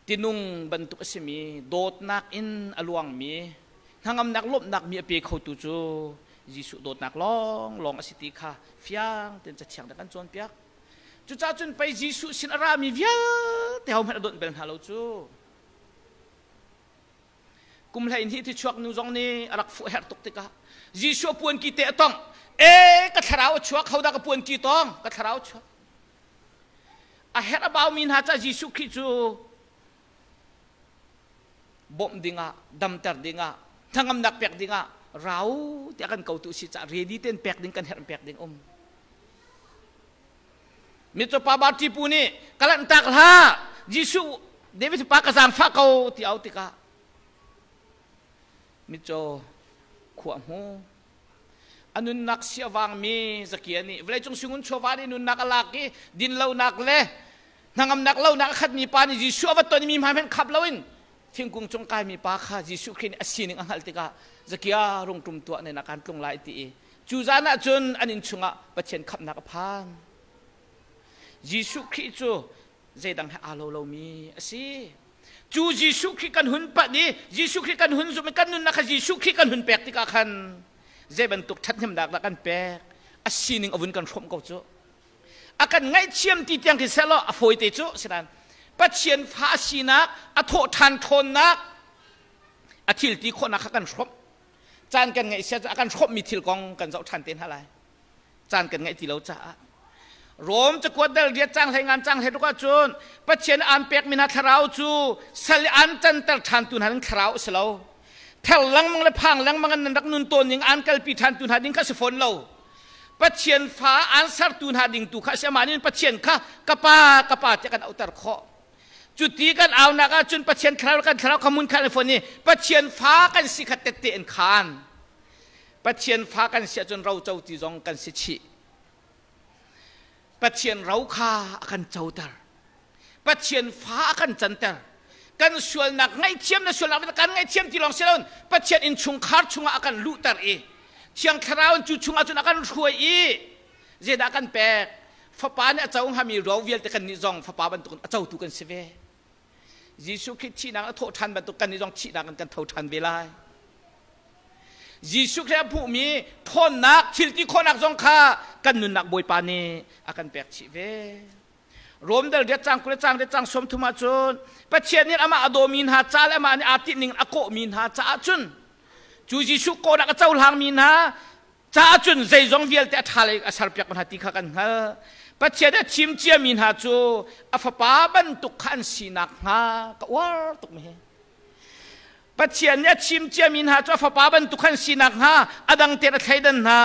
Tinung bantuk a simi dawtnak in a luangmi. Hnangamnak lawmhnak mi a pe khotu cu Jesuh dawtnak lawnglawng a si ti kha fiang tein Cathiang nih a kan cawnpiak. Cucaah cun pei Jesuh sin a rami vialte hohmanh a dawnh bel hna lo cu. Kum 12 thi chuak nu zong nih a rak fuh herh tuk tikah Jesuh a puanki te a tongh. E ka thlarau a chuak, hodah ka puanki tong? Ka thlarau a chuak. A herh a baumi hna ca Jesuh Khrih cu bawmh dingah, damter dingah, hnangamnak pek dingah rau tiah kan kotu si cah ready ten pek ding kan herh pek ding um. Mitcaw pa Barti pu nih ka lanhtak hlah Jesuh David pa ka zaangfah ko ti au tikah mitcaw khua hmu a nunnak si a vangmi Zakia nih vawleicung singun chawva nih nunnak a lak i dinlonak le hnangamnak lonak a khatmi pa nih Jesuh a va ton mi hmai hmanh khap loin thingkung cung kaimi pa kha Jesuh Khrih nih a sining a hngalh tikah Zakia rungtum tuah nen ah kan tlung lai ti i cu zan ah cun an inn chungah Pathian khamhnak a phan. Jesuh Khrih cu zeidang he aa lo lomi a si. Cu Jesuh Khrih kan hun panh i Jesuh Khrih kan hun zumh i kan nunnak kha Jesuh Khrih kan hun pek tikah khan zei bantuk ṭhathnemnak dah kan pek a sining a vun kan hrawmh ko cu. A kan ngaihthiam ti tiang khi sehlaw a fawite cu sinain Pathian fa a sinak a thawh ṭhan ṭhawnnak a thil ti khawhnak kha kan hrawmh. Caan kan ngaih sia cu a kan hrawmhmi thil kong kan zoh ṭhan te hna lai. Caan kan ngaih ti lo caah. Rom cakuat dal riat cang hlei ngan cang hlei ruk ahcun Pathian aan pekmi hna thlarau cu sal i aan canter ṭhantu hna ding thlarau a si lo. Ther lengmang le phang lengmang in nan rak nun tawn ning aan kalpi ṭhantu hna ding kha si fawn lo. Pathian fa aan sertu hna ding tu kha a si. Amah nih Pathian kha ka pa, ka pa tiah kan auhter khawh. Cuti kan aunak ahcun Pathian thlarau kan thlarau kha mun khan an fawn i Pathian fa kan si kha tette in khaan. Pathian fa kan si ahcun roco ti zong kan si chih. Pathian ro kha a kan coter. Pathian fa a kan canter. Kan sualnak ngaihthiam na sualnak kan ngaihthiam ti lawng si loin Pathian innchungkhar chungah a kan luhter i Thiang Thlarau in cu chungah cun a kan hruai i zeidah kan pek? Fapa nih a co hngami ro vialte kannih zong fapa bantukin a cotu kan si ve. Jesuh Khrih thihnak a thawh ṭhan bantuk kannih zong thihnak in kan tho ṭhan ve lai. Jesuh Khrih a hmuhmi ṭhawnnak, thilti khawhnak zong kha kan nunnak Bawipa nih a kan pek chih ve. Rom dal riat cang 20 cang riat cang 30 ah cun Pathian nih amah a dawmi hna ca le amah nih aa tinh ning a kawhmi hna caah cun cu Jesuh kawhnak a cohlangmi hna caah cun zeizong vialte a ṭha lei a serpiak hna ti kha kan hngalh. Pathian a thim ciami hna cu a fapa bantuk kha an si nakhnga ka uar tuk mi hi. Pathian nih a chim ciami hna cu a fapa bantuk an si nakhnga a dang tein a thleidan hna.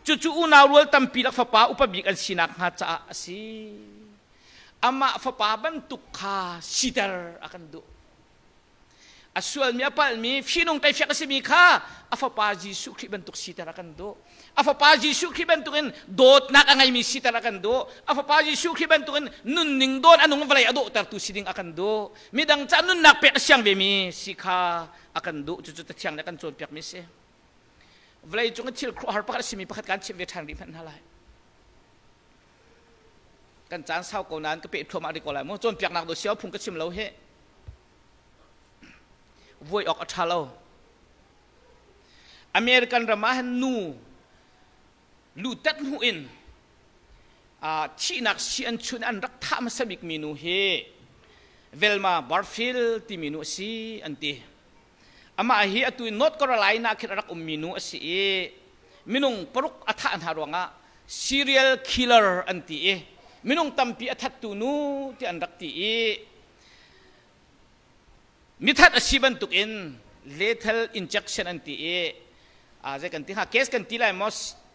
Cucu unau rual tampi lak fapa upa bik an si nakhnga caah a si. Amah fapa bantuk kha siter a kan duh. A sualmi a palhmi fihnung teifiak a simi kha a fapa Jesuh Khrih bantuk siter a kan duh. A fapa Jesuh Khrih bantukin dawtnak a ngeimi siter a kan duh. A fapa Jesuh Khrih bantukin nunning dawn a nung vawlei a dawhtertu si ding a kan duh. Midang ca nunnak pek a siang vemi si kha a kan duh. Cucu Cathiang nih a kan cawnpiakmi a si. Vawlei cung i thil khuaruahhar pakhat a simi pakhat kaan chimh ve ṭhan rih hmanh hna lai. Kan caan sau ko nain ka peh thluahmah rih ko lai mu. Cawnpiaknak do siao phung ka chim lo hih. Vuai awk a ṭha lo. American ram ah hin nu lutat hnu in thihnak si an chun an rak thah hmasa bikmi nu hi Velma Barfield timi nu a si an ti. Amah hi atu in North Carolina khin a rak ummi nu a si i minung paruk a thah hna ruangah serial killer an ti i minung tampi a thattu nu ti an rak ti i Mithat a si bantukin lethal injection an ti i zei kan ti hnga case kan ti lai maw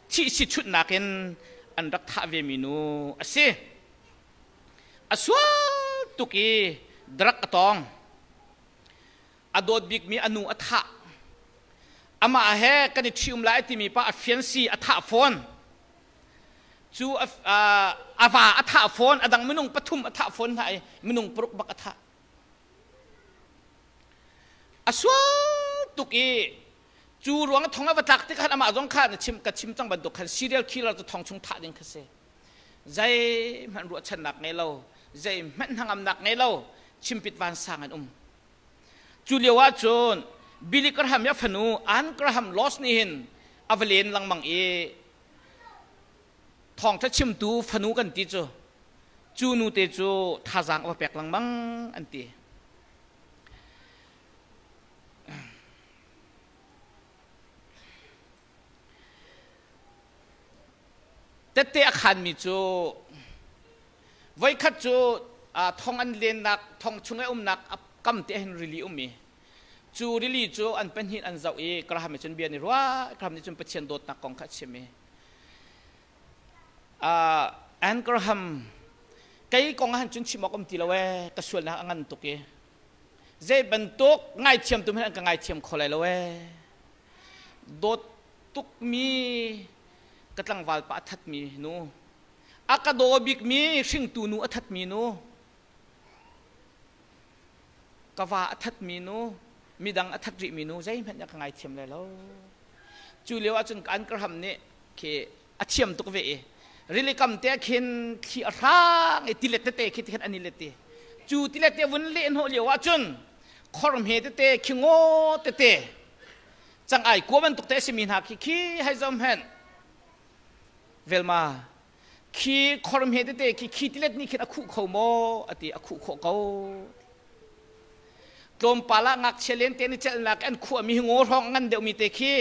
thih si chutnak in an rak thah ve mi nu a si. A sual tuk i drug a tawng. A dawt bikmi a nu a thah. Amah he kan i ṭhium lai timi pa a fiansi a thah fawn. Cu a va a thah fawn, a dang minung pathum a thah fawn hna i minung paruk bak a thah. A sual tuk i cu ruang thong a va tlak tik khan amah zong kha na chim ka chim cang bantuk khan serial killer cu thong chung thah ding kha si. Zeihmanh ruahchannak ngei lo, zeihmanh hnangamnak ngei lo, chimpit vansang an um. Cu lio ah cun Billy Graham i a fanu Ann Graham Lodge nih hin a va len lengmang i thawngṭha chimtu fanu kan ti cu cu nu te cu thazaang a va pek lengmang an ti. Tette a khanmi cu voikhat cu thong an lennak thong chung i umnak a kam te hin rili um i cu rili cu an pahnih an zoh i Graham nih cun bia an i ruah Graham nih cun Pathian dawtnak kong kha a chim i Ann Graham kei kong ah han cun chim awk um ti lo ee ka sualnak a ngan tuk i zei bantuk ngaithiam tu hmanh an ka ngaithiam kho lai lo ee dawt tukmi ka tlangval pa a thatmi nu a ka daw bikmi hringtu nu a thatmi nu ka va a thatmi nu midang a that rihmi nu zeihmanh a ka ngaithiam lai lo cu lio ahcun an Graham nih khi a thiam tuk ve i rili kam te khin thli a hrang i tilet tete khi khin an i let i cu tilet te vun leh hnawh lio ahcun khor hme tete khi ngaw tete cang ai kua bantuk te a simi hna khi khi hai zom hen velma khi khor hme tete khi khi tilet nih khin a khuh kho maw a ti a khuh khawh ko tlawmpal ah ngakchia len te ni celhnak an khuahmi hi ngaw hrawng a ngan deuhmi te khi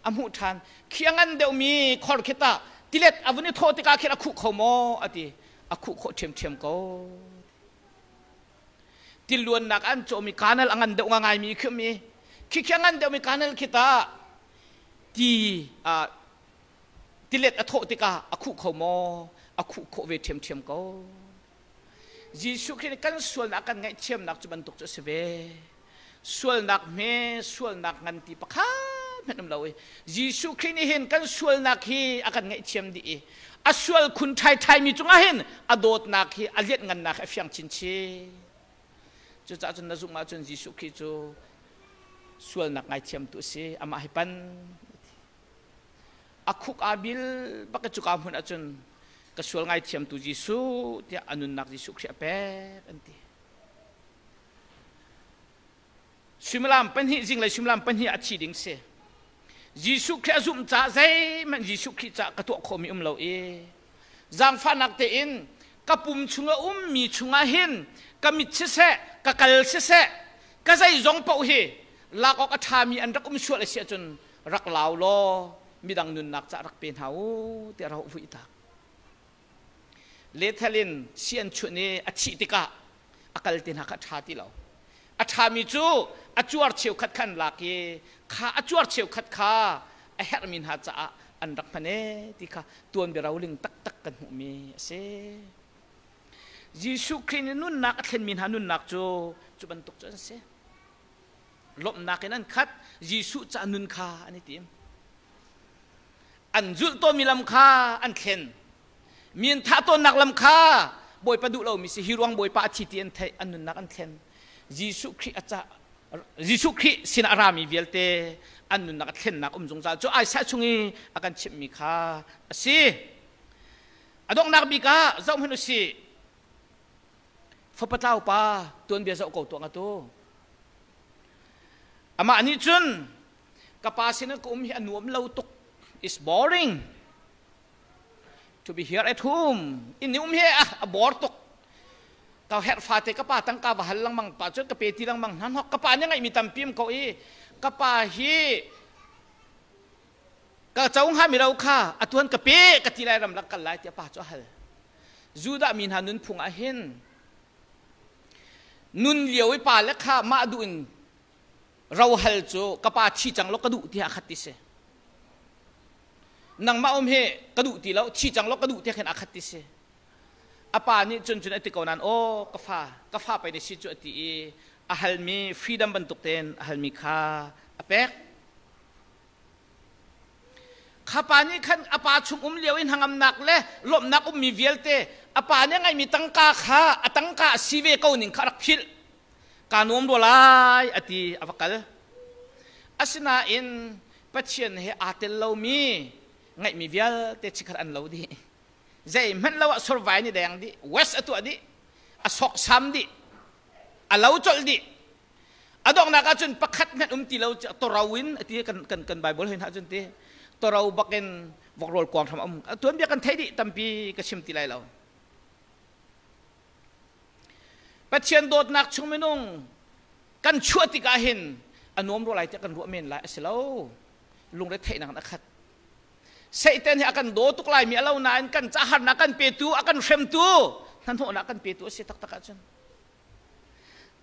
a hmuh ṭhan khi a ngan deuhmi khor khi tah tilet a vun i thawh tikah khin a khuh kho maw a ti a khuh khawh ṭhiamṭhiam ko tiluannak an cawhmi kanal a ngan deuh ngaimi khi mi khi khi a ngan deuhmi kanal khi tah ti tilet a thawh tikah a khuh kho maw a khuh khawh ve ṭhiamṭhiam ko Jesuh Khrih nih kan sualnak kan ngaihthiamnak cu bantuk cu a si ve. Sualnak hme, sualnak ngan ti pakhat hmanh um lo i Jesuh Khrih nih hin kan sualnak hi a kan ngaihthiam dih i a sual khun ṭhaiṭhai mi cungah hin a dawtnak hi a lianhngannak hi a fiang chinchin. Cucaah cun na zumh ahcun Jesuh Khrih cu sualnak ngaithiamtu a si, amah hi pan. A khuk aa bil bak i cuka hmun ahcun ka sual ngaithiamtu Jesuh tiah a nunnak Jesuh Khrih a pek an ti. Suimilam pahnih zinglei suimilam pahnih a thi ding si. Jesuh Khrih a zumh caah zeihmanh Jesuh Khrih caah ka tuah khawhmi um lo i zaangfahnak tein ka pum chung a ummi chungah hin ka mit siseh ka kal siseh ka zeizong paoh hi lak awk a ṭhami an rak um sual a si ahcun rak lau law midang nunnak cah rak pe hna u tiah rak vui tak lethal in si an chunh i a thih tikah a kal te hna kha a ṭha ti lo a ṭhami cu a cuar cheukhat kha an lak i kha a cuar cheukhat kha a herhmi hna caah an rak hman e ti kha tuanbia roling taktak kan hmuhmi a si Jesuh Khrih nih nunnak a thlenmi hna nunnak cu cu bantuk cu an si lawmhnak in an khat Jesuh ca nun kha an i tim an zulh tawnmi lam kha an thlen mi an thah tawnnak lam kha Bawipa duh lomi si hi ruang Bawipa a thi ti an theih an nunnak an thlen Jesuh Khrih a ca Jesuh Khrih sin a rami vialte an nunnak a thlennak um zungzal cu Isaiah chung i a kan chimhmi kha a si a donghnak bik ah zoh hmanh u sih fapa tlau pa tuanbia zoh ko tuah ngatu Amah nih cun ka pa sinah ka um hi a nuam lo tuk. It's boring to be here at home. Inn i um hi a bor tuk. Ka herh fate ka pa tangka va hal lengmang pa cun ka pe ti lengmang hna hnok ka pa nih ngaihmi tampi um ko i ka pa hi ka co hnga mi ro kha atuan ka pe ka ti lai ram lak kal lai tiah pa cu a hal. Judah mi hna nunphung ah hin Nun lio i pa le kha mah duh in ro hal cu ka pa thi cang law ka duh ti a khat ti si. Nangmah um hi ka duh ti lo, thi cang law ka duh ti khin a khat ti si. A pa nih cun cun a ti ko nain aw ka fa, ka fa pei na si cu a ti i a halmi freedom bantuk tein a halmi kha a pek. Kha pa nih khan a pa chung um lio i hnangamnak le lawmhnak ummi vialte a pa nih a ngeihmi tangka kha a tangka a si ve ko ning kha a rak philh. Kaa nuam rua lai a ti a va kal. Asinain Pathian he aa tel lomi ngeihmi vialte chikkhat an lo dih. Zeihmanh lo ah survai nih deng dih, west a tuah dih, a sawksam dih, a lo colh dih. A donghnak ahcun pakhat hmanh um ti lo toro in ati kan kan kan Bible hoi hna cun ti toro bakin vokrawl kuang hram um tuanbia kan thei dih tampi ka chim ti lai lo. Pathian dawtnak chung minung kan chuah tikah hin a nuam rua lai tiah kan ruah men lai a si lo. Lungre theihnak in a khat. Satan hi a kan daw tuk lai mi a lo nain kan ca harnak kan petu a kan hremtu hnahnawhnak kan petu a si taktak ahcun.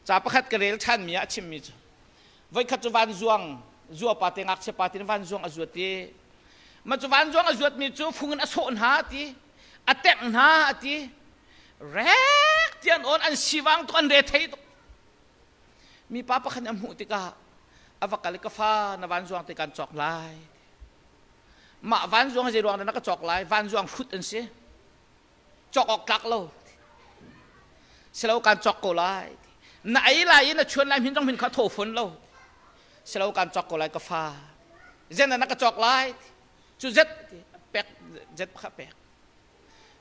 Ca pakhat ka rel ṭhanmi ah a chimmi cu voikhat cu vanzuang zua pa te ngakchia pa te vanzuang a zuat i mah cu vanzuang a zuatmi cu fung in a sawh hna a ti a tengh hna a ti rek ti an awn an sivang tuk an re thei tuk mipa pakhat nih a hmuh tikah a va kal i ka fa na vanzuang te kan cawk lai mah vanzuang zei ruang dah na ka cawk lai vanzuang hrut an si cawk awk tlak lo silo kan cawk ko lai na ei lai i na chuan lai hmin zong hmin kha thaw fawn lo silo kan cawk ko lai ka fa zen na ka cawk lai cu zet pek zet kha pek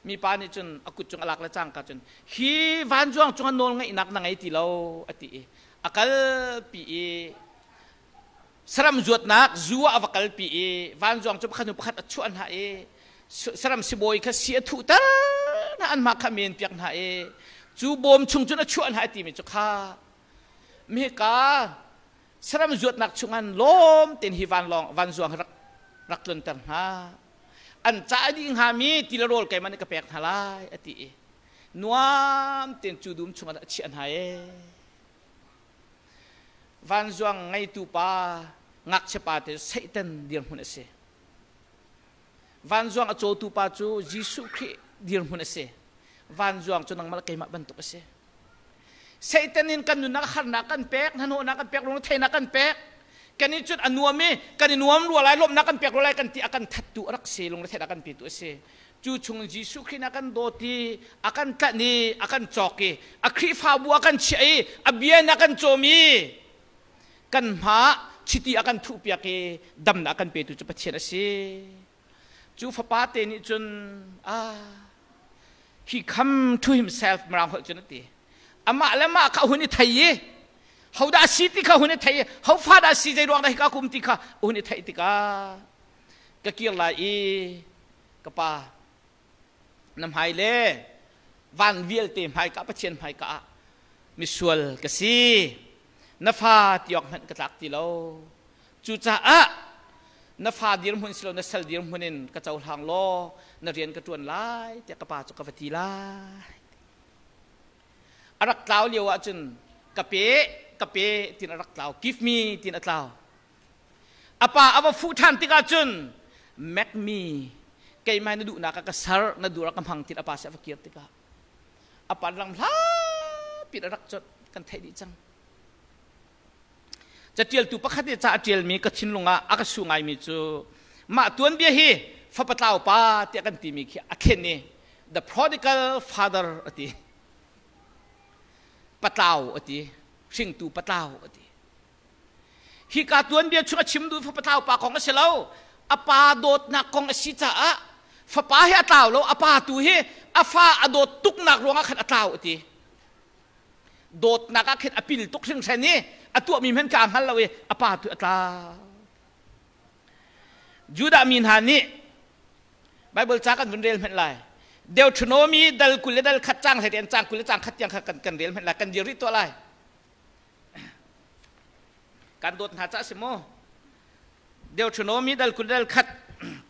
mi pa nih cun a kut cung a lak le cangka cun hi vanzuang cungah nawl ngeihnak na ngei ti lo a ti i a kalpi i saram zuatnak zu ah a va kalpi i vanzuang cu pakhat hnu pakhat a chuah hna i saram sibawi kha si a thuhter hna an mah kha men piak hna i cu bawm chung cun a chuah hna timi cu kha mihka saram zuatnak chungan lawm ten hi vanlawng vanzuang rak rak tlunter hna an ca a dih hngami ti le rawl keimah nih ka pek hna lai a ti i nuam ten cu dum chungah a chiah hna e vanzuang ngeitu pa ngakchia pa te Satan dirhmun a si Vanzuang a cawtu pa cu Jesuh Khrih dirhmun a si. Vanzuang cu nangmah le keimah bantuk a si. Satan in kan nunnak harnak kan pek, hnahnawhnak kan pek, lungretheihnak kan pek. Kan i cun a nuam i kan i nuam rua lai, lawmhnak kan pek rua lai kan ti a kan thattu a rak si, lungretheihnak kan petu a si. Cu chung Jesuh Khrih na kan dawt i a kan tlanh i a kan cawk i a Khrihfabu a kan chiah i a bia in a kan cawm i kan hma chiti a kan thuhpiak i damnak a kan petu cu Pathian a si. Cu fapa te nih cun ah he come to himself mirang holh cun a ti. Amah le mah kha hun i thei i hodah a si ti kha hun i thei i hofa dah a si zei ruang dah hika kum ti kha hun i theih tikah ka kir lai i ka pa na hmai le van vialte hmaika Pathian hmaika ah misual ka si na fa tiawk hmanh ka tlak ti lo cucaah na fa dirhmun silo na sal dirhmun in ka cohlang law na rian ka ṭuan lai tiah ka pa cu ka va ti lai a rak tlau lio ahcun ka pe ka pe tin a rak tlau give me tin a tlau A pa a va fuh ṭhan tikah cun make me keimah na duhnak ah ka ser na duh ah ka hmang tin a pa si a va kir tikah a pa lam hlapi a rak cawt kan theih dih cang. Catialtu pakhat nih ca a ṭialmi ka thinlung ah a ka su ngaimi cu mah tuanbia hi fapa tlau pa tiah kan timi khi a thlen i the prodigal father a ti patlau a ti hringtu patlau a ti Hika tuanbia chung a chim duh fapa tlau pa kong a si lo. A pa dawtnak kong a si caah fapa hi a tlau lo, a pa tu hi a fa a dawt tuknak ruangah khan a tlau a ti. Dawtnak ah khin a pil tuk hringhran i a tuahmi hmanh kha a hngal lo i a pa tu a tlau. Judah mi hna nih Bible ca kan vun rel hmanh lai. Deuteronomy dal 20 le dal khat cang hlei an cang 20 le cang khat tiang kha kan kan rel hmanh lai kan dir rih tuah lai. Kan dawt hna cah si mu. Deuteronomy dal 20 dal khat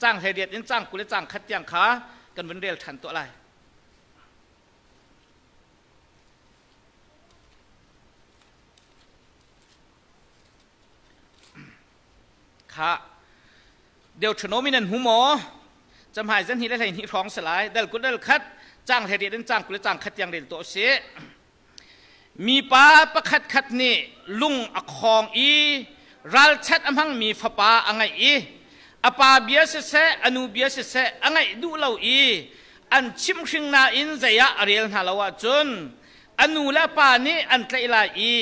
cang 18 in cang 20 le cang khat tiang kha kan vun rel ṭhan tuah lai. Kha Deuteronomy nan hmu maw? Camhai zan hi le 12 hrawng si lai. Dal 20 dal khat cang 18 in cang 20 le cang khat tiang rel tuah usih. Mipa pakhatkhat nih lung a khawng i ralchat a hmangmi fapa a ngeih i a pa bia siseh a nu bia siseh a ngaih duh lo i an chimhring nain zei ah a rel hna lo ahcun a nu le a pa nih an tlaih lai i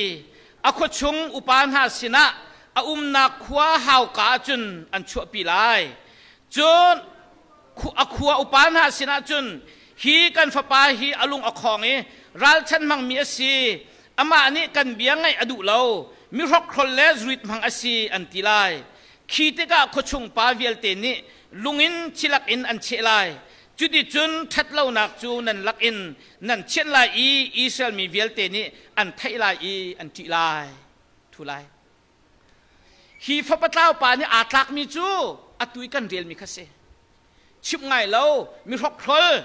a khuachung upa hna sinah a umnak khua hauka ah cun an chuahpi lai. Cun a khua upa hna sinah cun hi kan fapa hi a lung a khawng i ralchan hmangmi a si amah nih kan bia ngaih a duh lo mi hrokhrol le zurit hmang a si an ti lai. Khi tikah khuachung pa vialte nih lungin thilak in an cheh lai. Cuticun ṭhatlonak cu nan lakin nan thianh lai i Israel mi vialte nih an theih lai i an ṭih lai. Thu lai. Hi fapa tlau pa nih aa tlakmi cu atu i kan relmi kha si. Chimh ngai lo, mi hrokhrol,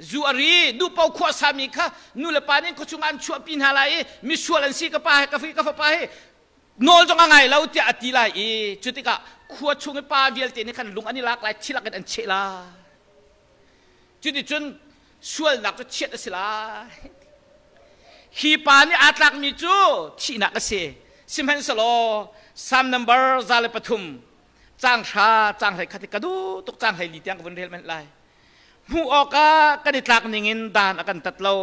zu a ri, duhpo khuasami kha nu le pa nih khuachung ah an chuahpi hna lai i misual an si ka pa he ka ka fapa hi nawl zong a ngai lo tiah a ti lai i cu tikah khua chung i pa vialte nih khan lung an i lak lai thilak in an cheh lai. Cuticun sualnak cu chiat a si lai. Hi pa nih aa tlakmi cu thihnak a si. Sihmanhsehlaw Psalm number 103 caang hra caang hlei khat i ka duh tuk caang hlei li tiang ka vun rel manh lai. Hmuh awkah kan i tlak ningin dan a kan tat lo.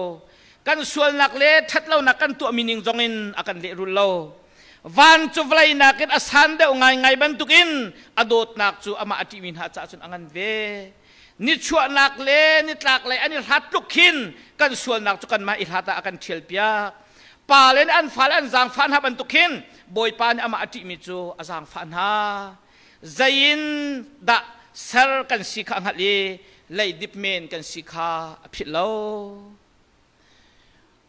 Kan sualnak le ṭhatlonak kan tuahmi ning zongin a kan lehrul lo. Van cu vawlei nakin a san deuh ngaingai bantukin a dawtnak cu amah a ṭihmi hna caah cun a ngan ve. Nichuahnak le nitlaklei an i hlat tluk khin kan sualnak cu kanmah i hlat ah a kan ṭhialpiak. Pa le nih an fale an zaangfah hna bantuk khin Bawipa nih amah a ṭihmi cu a zaangfah hna. Zei in dah ser kan si kha a hngalh i leidip men kan si kha a philh lo.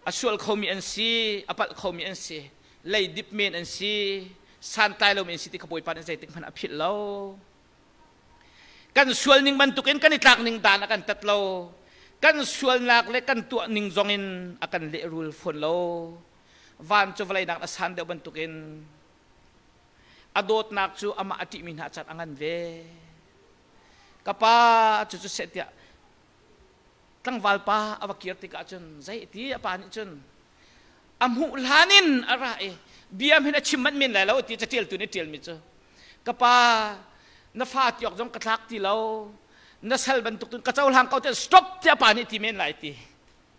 A sual khomi an si, a palh khomi an si, leidip men an si, santlai lomi an si ti kha Bawipa nih zeitik hmanh a philh lo. Kan sual ning bantukin kan i tlak ning dan a kan tat lo. Kan sualnak le kan tuah ning zongin a kan lehrul fawn lo. Van cu vawlei nak a san deuh bantukin a dawtnak cu amah a ṭihmi hna cat a ngan ve. Ka pa cu cu seh tiah tlangval pa a va kir tikah cun zei ti a pa nih cun a hmuh hlan in a ra i bia hin a chim manh men lai lo ti caṭialtu nih ṭialmi cu ka pa na fa tiawk zong ka thlak ti lo na sal bantuk tun ka cohlang ko te stop tiah pa nih ti men lai ti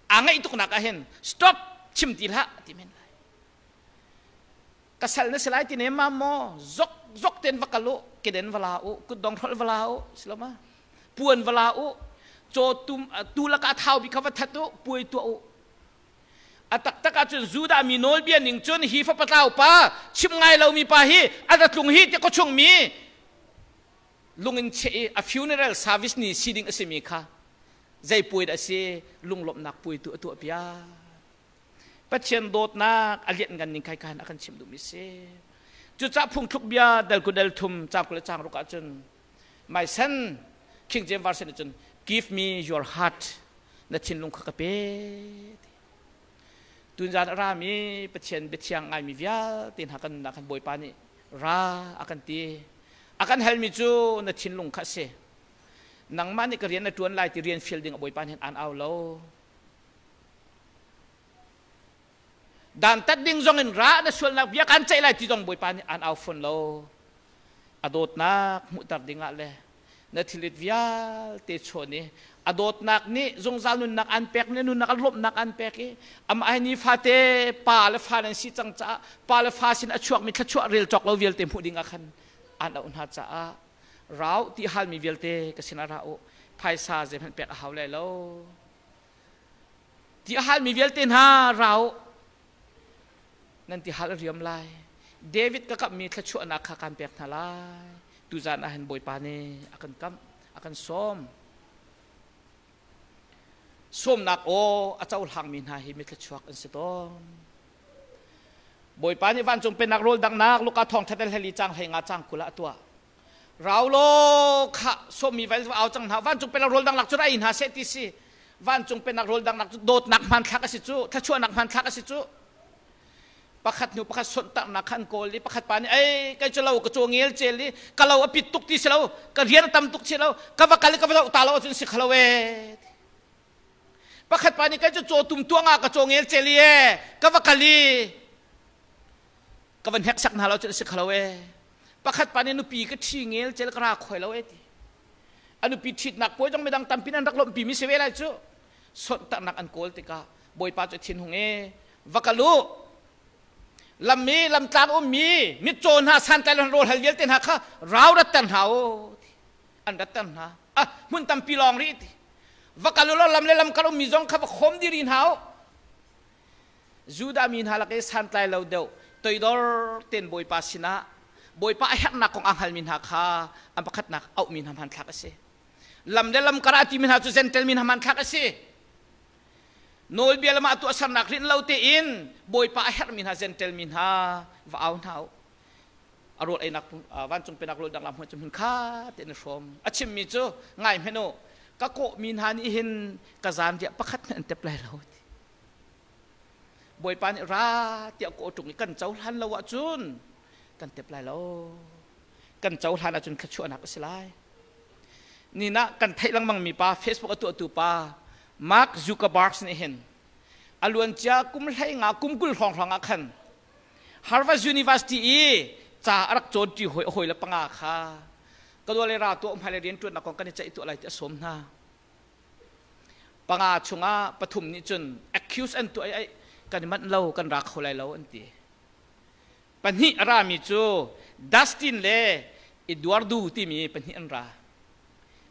aa ngaih tuknak ah hin stop chim ti hlah ti men lai ka sal na si lai ti ne ma maw zok zok ten va kal u keden va la u kutdong hrolh va la u siloma puan va la u caw tum tu laka thau bi kha va that u puai tuah u a taktak ahcun Judah mi nawlbia ning cun hi fapa tlau pa chim ngai lomi pa hi a ra tlung hi ti khuachung mi lungin cheh i a funeral service ni si ding a simi kha zei puai dah a si lunglawmhnak puai tu a tuah piak Pathian dawtnak a lianh ngan ning kai khan a kan chim duhmi si. Cucah phungthluk bia dal ku dal thum cang kul le cang ruk ahcun my son King James Version cun give me your heart na thinlung kha ka pe tunzan a rami Pathian biathiang ngaimi vialte hna kan nunnak kan Bawipa nih ra a kan ti a kan halmi cu na thinlung kha a si nangmah nih ka rian na ṭuan lai ti rian fial ding a Bawipa nih an au lo Dantat ding zong in ra na sualnak bia kan ceih lai ti zong Bawipa nih an au fawn lo. A dawtnak hmuhter dingah le na thilit vialte chawn i a dawtnak nih zungzal nunnak an pek le nunnak a lawmhnak an pek i amah hi nifate pa le fa nan si cang caah pa le fa sin a chuakmi thluachuah rel cawk lo vialte hmuh ding ah khan an auh hna caah rau ti halmi vialte ka sinah ra u phaisa zeihmanh pek a hau lai lo Ti a halmi vialte hna ra u. Nan ti hal a riam lai. David ka kamhmi thluachuahnak kha kan pek hna lai. Tuzan ah hin Bawipa nih a kan kamh, a kan sawm. Sawmnak aw a cohlangmi hna hi mi thluachuak an si tawn. Bawipa nih vancung pennak rawl danghnak Luka thawngṭha tel heli cang hlei nga cang 20 ah a tuah. Rau law khah sawmmi vai au cang hna vancung pennak rawl dang lak cu ra ei hna seh ti si vancung pennak rawl dang lak cu dawtnak hmanthlak a si cu thluachuahnak hmanthlak a si cu pakhat hnu pakhat sonhtarhnak kha an kawl i pakhat pa nih ei kai cu lo ka caw ngel cel i ka lo a pit tuk ti si lo ka rian a tam tuk si lo ka va kal i ka va zoh ta lo ahcun si kho lo ee pakhat pa nih kai cu caw tum tuang ah ka caw ngel cel i ee ka va kal i ka van hneksak hna lo cun si kho lo ee pakhat pa nih nupi ka ṭhi ngel cel ka ra khoi lo ee ti a nupi ṭhitnak puai zong midang tampi an rak lawmhpi mi si ve lai cu sonhtarhnak an kawl tikah bawipa cu thinhung ee va kal u lammi lamtlang ummi mitcaw hna santlai lo rawl hal vialte hna kha rau ratter hna u an ratter hna ah hmun tampi lawng rih ti va kal u law lam le lam kal ummi zong kha va khawm diri hna u Judah mi hna lak i santlai lo deuh Toidor ten Bawipa sinah Bawipa a herhnak kong a hngalmi hna kha an pakhatnak auhmi hna hmanthlak a si. Lam le lam kar ah timi hna cu Gentle mi hna hmanthlak a si. Nawlbia lam ah tuahsernak rinh lo tein Bawipa a herhmi hna Gentle mi hna va au hna u. A rawl einak vancung penak rawl dang lam hmuh cu hmun kha tein a hrawm. A chimmi cu ngai hmenh u, ka kawhmi hna nih hin ka zanriah pakhat hmanh an tep lai lo. Bawipa nih ra tiah kawh ṭung i kan cohlan lo ahcun kan tep lai lo. Kan cohlan ahcun thluachuahnak a si lai. Nina kan theih lengmang mi pa Facebook a tuahtu pa Mark Zuckerberg nih hin a luancia kum 15 kum 20 hrawng hrawng ah khan Harvard University i ca a rak cawnṭi hawi a hawile panga kha ka dua le ra tuah hmai le rianṭuannak kong kan i ceih tuah lai ti a sawm hna. Panga chungah pathum nih cun accuse an tuah i kan i manh lo, kan ra kho lai lo an ti. Pahnih a rami cu Dustin le Eduardo timi pahnih an ra.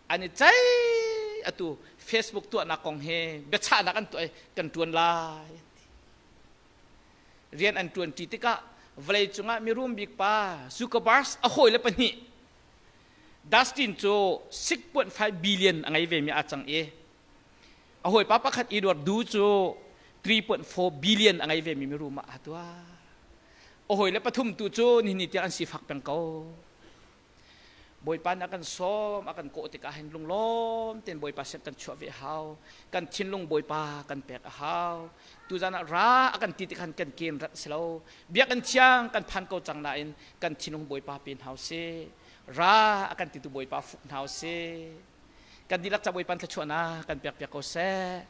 An i ceih atu Facebook tuahnak kong he biachahnak an tuah i kan ṭuan lai an ti. Rian an ṭuanṭi tikah vawlei cungah mirum bik pa Zuckerberg a hawile pahnih Dustin cu 6.5 billion a ngei vemi aa cang i a hawipa pakhat Edward Du cu 3.4 billion a ngei vemi mirum ah aa tuah. A hawile pathum tu cu nihin ni tiang an sifak peng ko. Bawipa nih a kan sawm, a kan kawh tikah hin lunglawm tein Bawipa sin kan chuah ve a hau. Kan thinlung Bawipa kan pek a hau. Tuzan ah ra a kan ti tikhan kan ken rat si lo. Biakinn thiang kan phan ko cang nain kan thinlung Bawipa pe hna usih. Ra a kan titu Bawipa fuk hna usih. Kan dihlak ca Bawipa thluachuahnak kan pek piak ko seh.